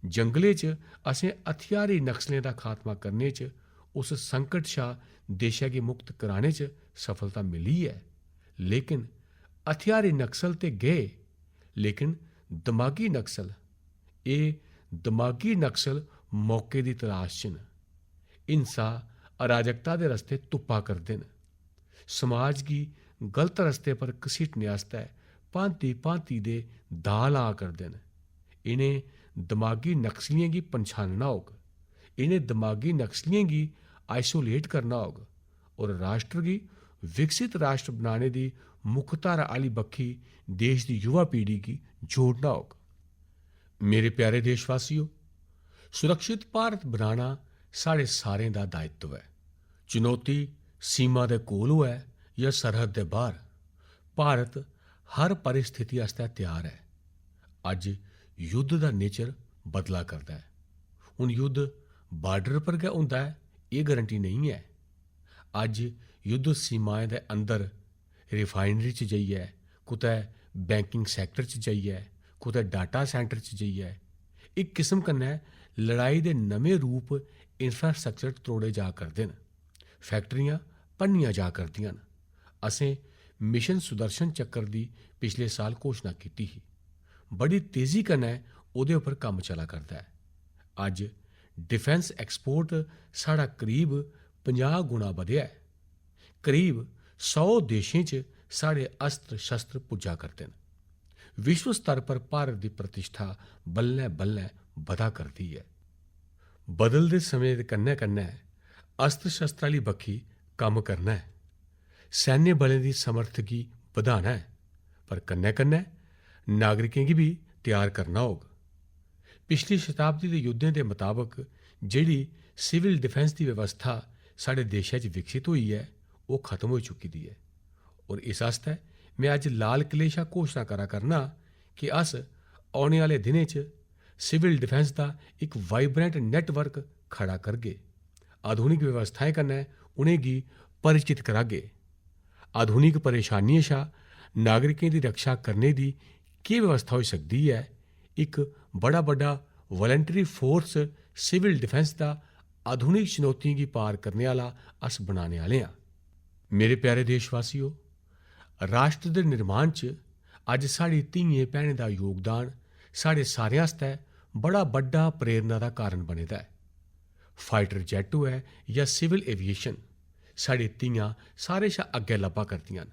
जंगलें च असें हथियारी नक्सलें दा खात्मा करने च, उस संकट शा देशै गी मुक्त कराने च सफलता मिली ऐ। लेकिन हथियारी नक्सल ते गे, लेकिन दमागी नक्सल, एह् दमागी नक्सल मौके दी तलाश च न। हिंसा, अराजकता दे रस्ते तुप्पा करदे न। समाज गी गलत रस्ते पर घसीटने आस्तै भांति-भांति दे दाऽ ला करदे न। इ'नें दमागी नक्सलियें गी पन्छानना होग। इ'नें दमागी नक्सलियें गी isolate करना होग और राष्ट्र गी विकसित राष्ट्र बनाने दी मुक्ख धारा आह्ली बक्खी देश दी युवा पीढ़ी गी जोड़ना होग। मेरे प्यारे देशवासियो, सुरक्षित भारत बनाना साढ़े सारें दा दायित्व ऐ। चुनौती सीमा दे कोल होऐ जां सरहद दे बाह्र, भारत हर परिस्थिति आस्तै त्यार ऐ। अज्ज युद्ध दा नेचर बदला करदा ऐ। हून युद्ध बार्डर पर गै होंदा ऐ, एह् गारंटी नेईं ऐ। अज्ज युद्ध सीमाएं दे अंदर रिफाइनरी च जाइयै, कुतै बैंकिंग सैक्टर च जाइयै, कुतै डाटा सैंटर च जाइयै, इक किस्म कन्नै लड़ाई दे नमें रूप, इंफ्रास्ट्रक्चर त्रोड़े जा करदे न। फैक्टरियां भन्नियां जा करदियां न। असें मिशन सुदर्शन चक्कर दी पिछले साल घोशना कीती ही। बड़ी तेजी कन्नै ओह्दे उप्पर कम्म चला करदा ऐ। अज्ज डिफेंस एक्सपोर्ट साढ़ा करीब पंजाह् गुणा बधेआ ऐ। करीब सौ देशें च साढ़े अस्त्र शस्त्र पुज्जा करदे न। विश्व स्तर पर भारत दी प्रतिष्ठा बल्लें-बल्लें बधा करदी ऐ। बदलदे समें दे कन्नै-कन्नै अस्त्र शस्त्र आह्ली बक्खी कम्म करना ऐ। सैन्य बलें दी समर्थ गी बधाना ऐ, पर कन्नै-कन्नै नागरिकें गी बी त्यार करना होग। पिछली शताब्दी दे युद्धें दे मताबक जेह्ड़ी सिविल डिफेंस दी व्यवस्था साढ़े देशै च विकसित होई ऐ, ओह् खत्म होई चुकी दी ऐ। और इस आस्तै में अज्ज लाल किले शा घोशना करा करना कि अस औने आह्ले दिनें च सिविल डिफेंस दा इक वाइब्रेंट नेटवर्क खड़ा करगे। आधुनिक व्यवस्थाएं कन्नै उ'नेंगी परिचित करागे। आधुनिक परेशानियें शा नागरिकें दी रक्षा करने दी केह् व्यवस्था होई सकदी ऐ? इक बड़ा बड्डा वॉलंटरी फोर्स सिविल डिफेंस दा आधुनिक चुनौतियें गी पार करने आह्ला अस बनाने आह्ले आं। मेरे प्यारे देशवासियो, राष्ट्र दे निर्माण च अज्ज साढ़ी धियें भैनें दा योगदान साढ़े सारें आस्तै बड़ा बड्डा प्रेरणा दा कारण बने दा ऐ। फाइटर जेट होऐ जां सिविल एविएशन, साढ़ी धियां सारें शा अग्गें लब्भा करदियां न।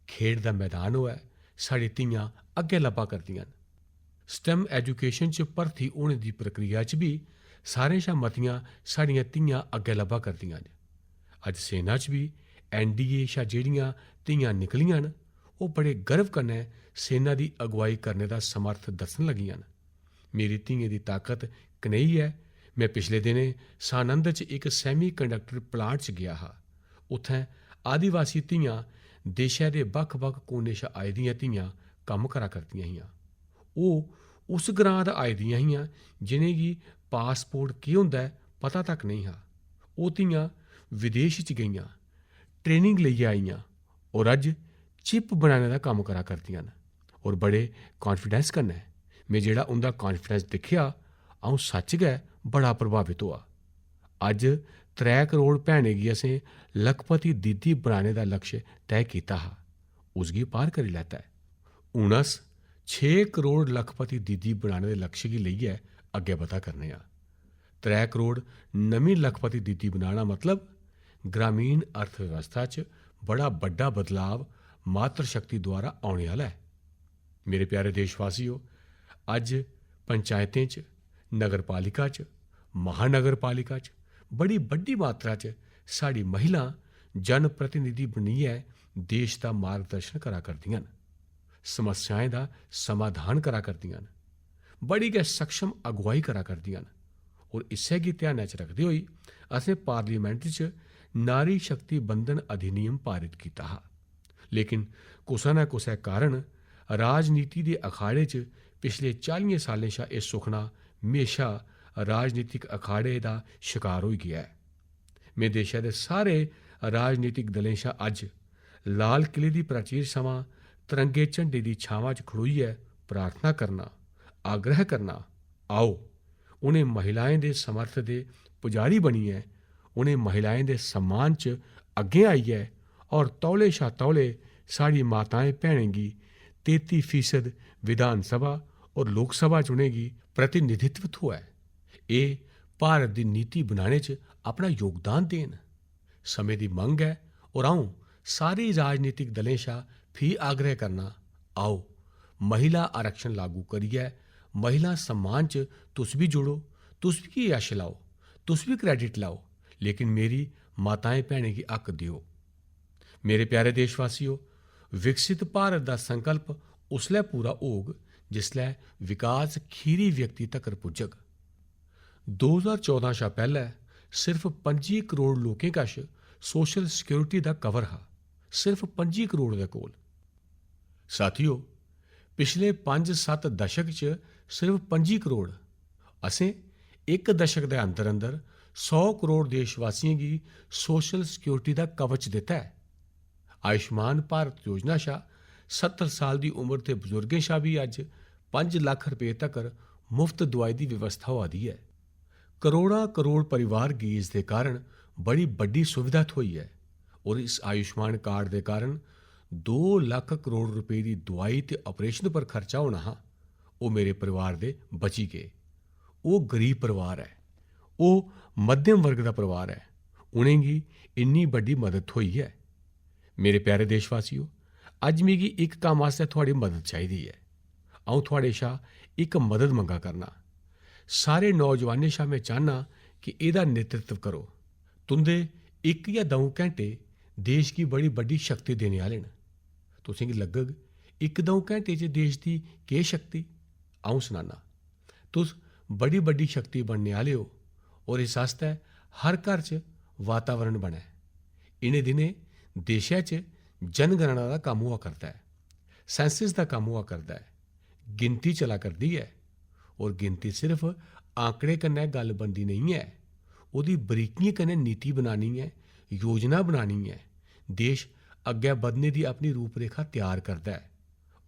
खेड दा मैदान होऐ, साढ़ी धियां अग्गें लब्भा करदियां न। स्टेम एजुकेशन च भर्थी होने दी प्रक्रिया च बी सारें शा मतियां साढ़ियां धियां अग्गें लब्भा करदियां न। अज्ज सेना च बी एनडीए शा जेह्ड़ियां धियां निकलियां न, ओह् बड़े गर्व कन्नै सेना दी अगुवाई करने दा समर्थ दस्सन लगियां न। मेरी धियें दी ताकत कनेही ऐ? में पिछले दिनें सानंद च इक semiconductor plant च गेआ हा। उत्थें आदिवासी धियां, देशै दे बक्ख-बक्ख कोने शा आई दियां धियां कम्म करा करदियां हियां। ओह् उस ग्रां दा आई दियां हियां जि'नेंगी पासपोर्ट केह् होंदा ऐ पता तक नेईं हा। ओह् धियां विदेश च गेइयां, ट्रेनिंग लेइयै आइयां और अज्ज चिप बनाने दा कम्म करा करदियां न और बड़े कॉन्फिडेंस कन्नै। में जेह्ड़ा उं'दा कॉन्फिडेंस दिक्खेआ, अ'ऊं सच्च गै बड़ा प्रभावित होआ। अज्ज त्रै करोड़ भैनें गी असें लखपति दीदी बनाने दा लक्ष्य तय कीता हा, उसगी पार करी लैता ऐ। हून अस छे करोड़ लखपति दीदी बनाने दे लक्ष्य गी लेइयै अग्गें बधा करने आं। त्रै करोड़ नमीं लखपति दीदी बनाना मतलब ग्रामीण अर्थव्यवस्था च बड़ा बड्डा बदलाव मातृशक्ति द्वारा औने आह्ला ऐ। मेरे प्यारे देशवासियो, अज्ज पंचायतें च, नगर पालिका च, महानगर पालिका च बड़ी बड्डी मात्रा च साढ़ी महिलां जनप्रतिनिधि बनियै देश दा मार्गदर्शन करा करदियां न, समस्याएं दा समाधान करा करदियां न, बड़ी गै सक्षम अगुवाई करा करदियां न। और इस्सै गी ध्यानै च रखदे होई असें पार्लियामेंट च नारी शक्ति बंधन अधिनियम पारित कीता हा। लेकिन कुसै ना कुसै कारण राजनीति दे अखाड़े च पिछले चालियें सालें शा एह् सुखना म्हेशा राजनीतिक अखाड़े दा शकार होई गेआ ऐ। में देशै दे सारे राजनीतिक दलें शा अज्ज लाल किले दी प्राचीर समां तिरंगे झंडे दी छावां च खड़ोइयै प्रार्थना करना, आग्रह करना, आओ, उ'नें महिलाएं दे समर्थ दे पुजारी बनियै, उ'नें महिलाएं दे सम्मान च अग्गें आइयै और तौले शा तौले साढ़ी माताएं भैनें गी तेती फीसद विधानसभा और लोकसभा च उ'नेंगी प्रतिनिधित्व थ्होऐ। एह् भारत दी नीति बनाने च अपना योगदान देन। समें दी मंग ऐ और अ'ऊं सारे राजनीतिक दलें शा फ्ही आग्रह करना, आओ, महिला आरक्षण लागू करियै महिला सम्मान च तुस बी जुड़ो, तुस बी यश लाओ, तुस बी क्रेडिट लाओ, लेकिन मेरी माताएं भैनें गी हक देओ। मेरे प्यारे देशवासियो, विकसित भारत दा संकल्प उसलै पूरा होग जिसलै विकास खीरी व्यक्ति तगर पुज्जग। दो ज्हार चौदां शा पैह्लै सिर्फ पंजी करोड़ लोकें कश सोशल सिक्योरिटी दा कवर हा, सिर्फ पंजी करोड़ दे कोल। साथियो, पिछले पंज सत्त दशक च सिर्फ पंजी करोड़, असें इक दशक दे अंदर अंदर सौ करोड़ देशवासियें गी सोशल सिक्योरिटी दा कवच दित्ता ऐ। आयुष्मान भारत योजना शा सत्तर साल दी उम्र दे बजुर्गें शा बी अज्ज पंज लक्ख रपेऽ तगर मुफ्त दोआई दी व्यवस्था होआ दी ऐ। करोड़ां करोड़ परिवार गी इसदे कारण बड़ी बड्डी सुविधा थ्होई ऐ और इस आयुष्मान कार्ड दे कारण दो लक्ख करोड़ रपेऽ दी दोआई ते ऑपरेशन पर खर्चा होना हा, ओह् मेरे परिवार दे बची गे। ओह् गरीब परिवार ऐ, ओह् मध्यम वर्ग दा परिवार ऐ, उ'नेंगी इन्नी बड्डी मदद थ्होई ऐ। मेरे प्यारे देशवासियो, अज्ज मिगी इक कम्म आस्तै थुआढ़ी मदद चाहिदी ऐ। अ'ऊं थुआढ़े शा इक मदद मंगा करना। सारे नौजवानें शा में चाह्न्नां कि एह्दा नेतृत्व करो। तुं'दे इक जां द'ऊं घैंटे देश गी बड़ी बड्डी शक्ति देने आह्ले न। तुसेंगी लग्गग, इक द'ऊं घैंटे च देश दी केह् शक्ति? अ'ऊं सनान्नां। तुस बड़ी बड्डी शक्ति बनने आह्ले ओ और इस आस्तै हर घर च वातावरण बनै। इ'नें दिनें देशै च जनगणना दा कम्म होआ करदा ऐ, सेंसस दा कम्म होआ करदा ऐ, गिनती चला करदी ऐ और गिनती सिर्फ आंकड़े कन्नै गल्ल बनदी नेईं ऐ, ओह्दी बरीकियें कन्नै नीति बनानी ऐ, योजना बनानी ऐ। देश अग्गै बधने दी अपनी रूपरेखा त्यार करदा ऐ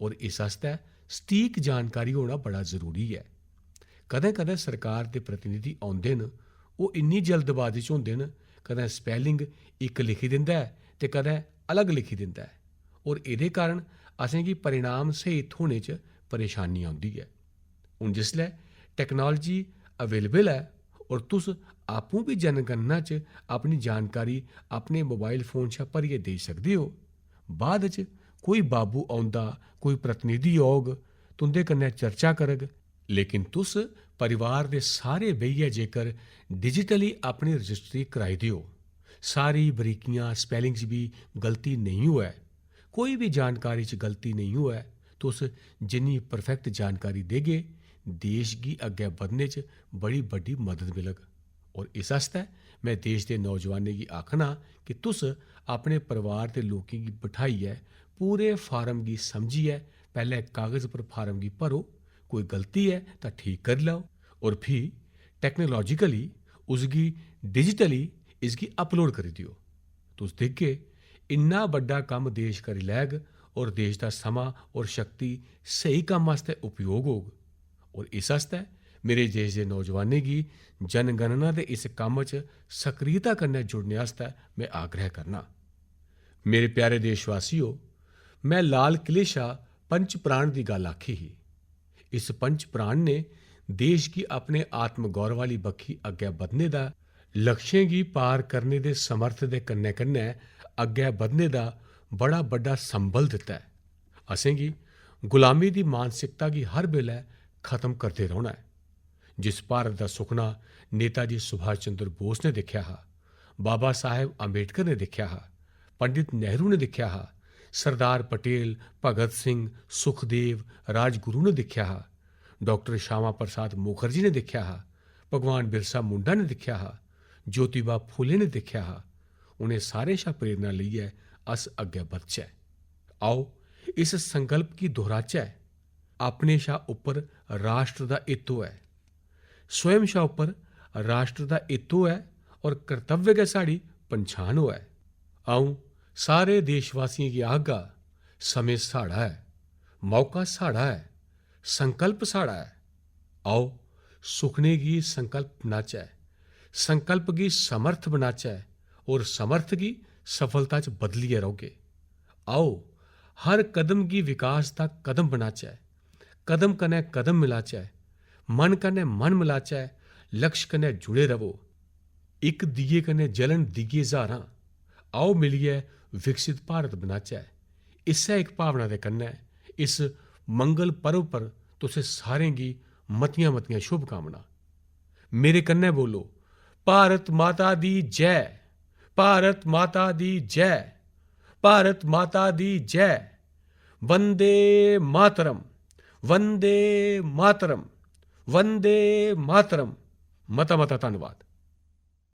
और इस आस्तै सटीक जानकारी होना बड़ा जरूरी ऐ। कदें-कदें सरकार दे प्रतिनिधि औंदे न, ओह् इन्नी जल्दबाजी च होंदे न, कदें स्पैलिंग इक लिखी दिंदा ऐ ते कदें अलग लिखी दिंदा ऐ और एह्दे कारण असेंगी परिणाम स्हेई थ्होने च परेशानी औंदी ऐ। हून जिसलै टेक्नोलॉजी अवेलेबल ऐ और तुस आपूं बी जनगणना च अपनी जानकारी अपने मोबाइल फोन शा भरियै देई सकदे ओ, बाद च कोई बाबू औंदा, कोई प्रतिनिधि औग, तुं'दे कन्नै चर्चा करग, लेकिन तुस परिवार दे सारे बेहियै जेकर डिजिटली अपनी रजिस्ट्री कराई देओ, सारी बरीकियां, स्पैलिंग च बी गलती नेईं होऐ, कोई बी जानकारी च गलती नेईं होऐ, तुस जिन्नी परफेक्ट जानकारी देगे, देश गी अग्गै बधने च बड़ी बड्डी मदद मिलग। और इस आस्तै में देश दे नौजवानें गी आखना कि तुस अपने परिवार दे लोकें गी बठाइयै पूरे फार्म गी समझियै पैह्लें कागज पर फार्म गी भरो, कोई गलती ऐ तां ठीक करी लैओ, और फ्ही टेक्नोलॉजिकली उसगी, डिजिटली इसगी अपलोड करी देओ। तुस दिखगे, इन्ना बड्डा कम्म देश करी लैग और देश दा समां और शक्ति स्हेई कम्म आस्तै उपयोग होग। और इस आस्तै मेरे देश दे नौजवानें गी जनगणना दे इस कम्म च सक्रियता कन्नै जुड़ने आस्तै में आग्रह करना। मेरे प्यारे देशवासियो, में लाल किले शा पंच प्राण दी गल्ल आखी ही। इस पंच प्राण ने देश गी अपने आत्म गौरव आह्ली बक्खी अग्गै बधने दा, लक्ष्यें गी पार करने दे समर्थ दे कन्नै-कन्नै अग्गै बधने दा बड़ा बड्डा संबल दित्ता ऐ। असेंगी गुलामी दी मानसिकता गी हर बेल्लै खत्म करदे रौह्ना ऐ। जिस भारत दा सुखना नेताजी सुभाष चंद्र बोस ने दिक्खेआ हा, बाबा साहेब अंबेडकर ने दिक्खेआ हा, पंडित नेहरू ने दिक्खेआ हा, सरदार पटेल, भगत सिंह, सुखदेव, राजगुरु ने दिक्खेआ हा, डॉक्टर श्यामा प्रसाद मुखर्जी ने दिक्खेआ हा, भगवान बिरसा मुंडा ने दिक्खेआ हा, ज्योतिबा फुले ने दिक्खेआ हा, उ'नें सारें शा प्रेरणा लेइयै अस अग्गै बधचै। आओ, इस संकल्प गी दोहराचै। अपने शा उप्पर राष्ट्र दा हित होऐ, स्वयं शा उप्पर राष्ट्र दा हित होऐ और कर्तव्य गै साढ़ी पंछान होऐ। अ'ऊं सारे देशवासियें गी आखगा, समें साढ़ा ऐ, मौका साढ़ा ऐ, संकल्प साढ़ा ऐ। आओ, सुखने गी संकल्प बनाचै, संकल्प गी समर्थ बनाचै और समर्थ गी सफलता च बदलियै रौह्गे। आओ, हर कदम गी विकास दा कदम बनाचै, कदम कन्नै कदम मिलाचै, मन कन्नै मन मिलाचै, लक्ष्य कन्नै जुड़े रवो। इक दिये कन्नै जलन दिये ज्हारां। आओ, मिलियै विकसित भारत बनाचै। इस्सै इक भावना दे कन्नै इस मंगल पर्व पर तुसें सारें गी मतियां-मतियां शुभकामनां। मेरे कन्नै बोलो, भारत माता दी जय, भारत माता दी जय, भारत माता दी जय। वंदे मातरम, वंदे मातरम, वंदे मातरम। मता मता धन्नवाद।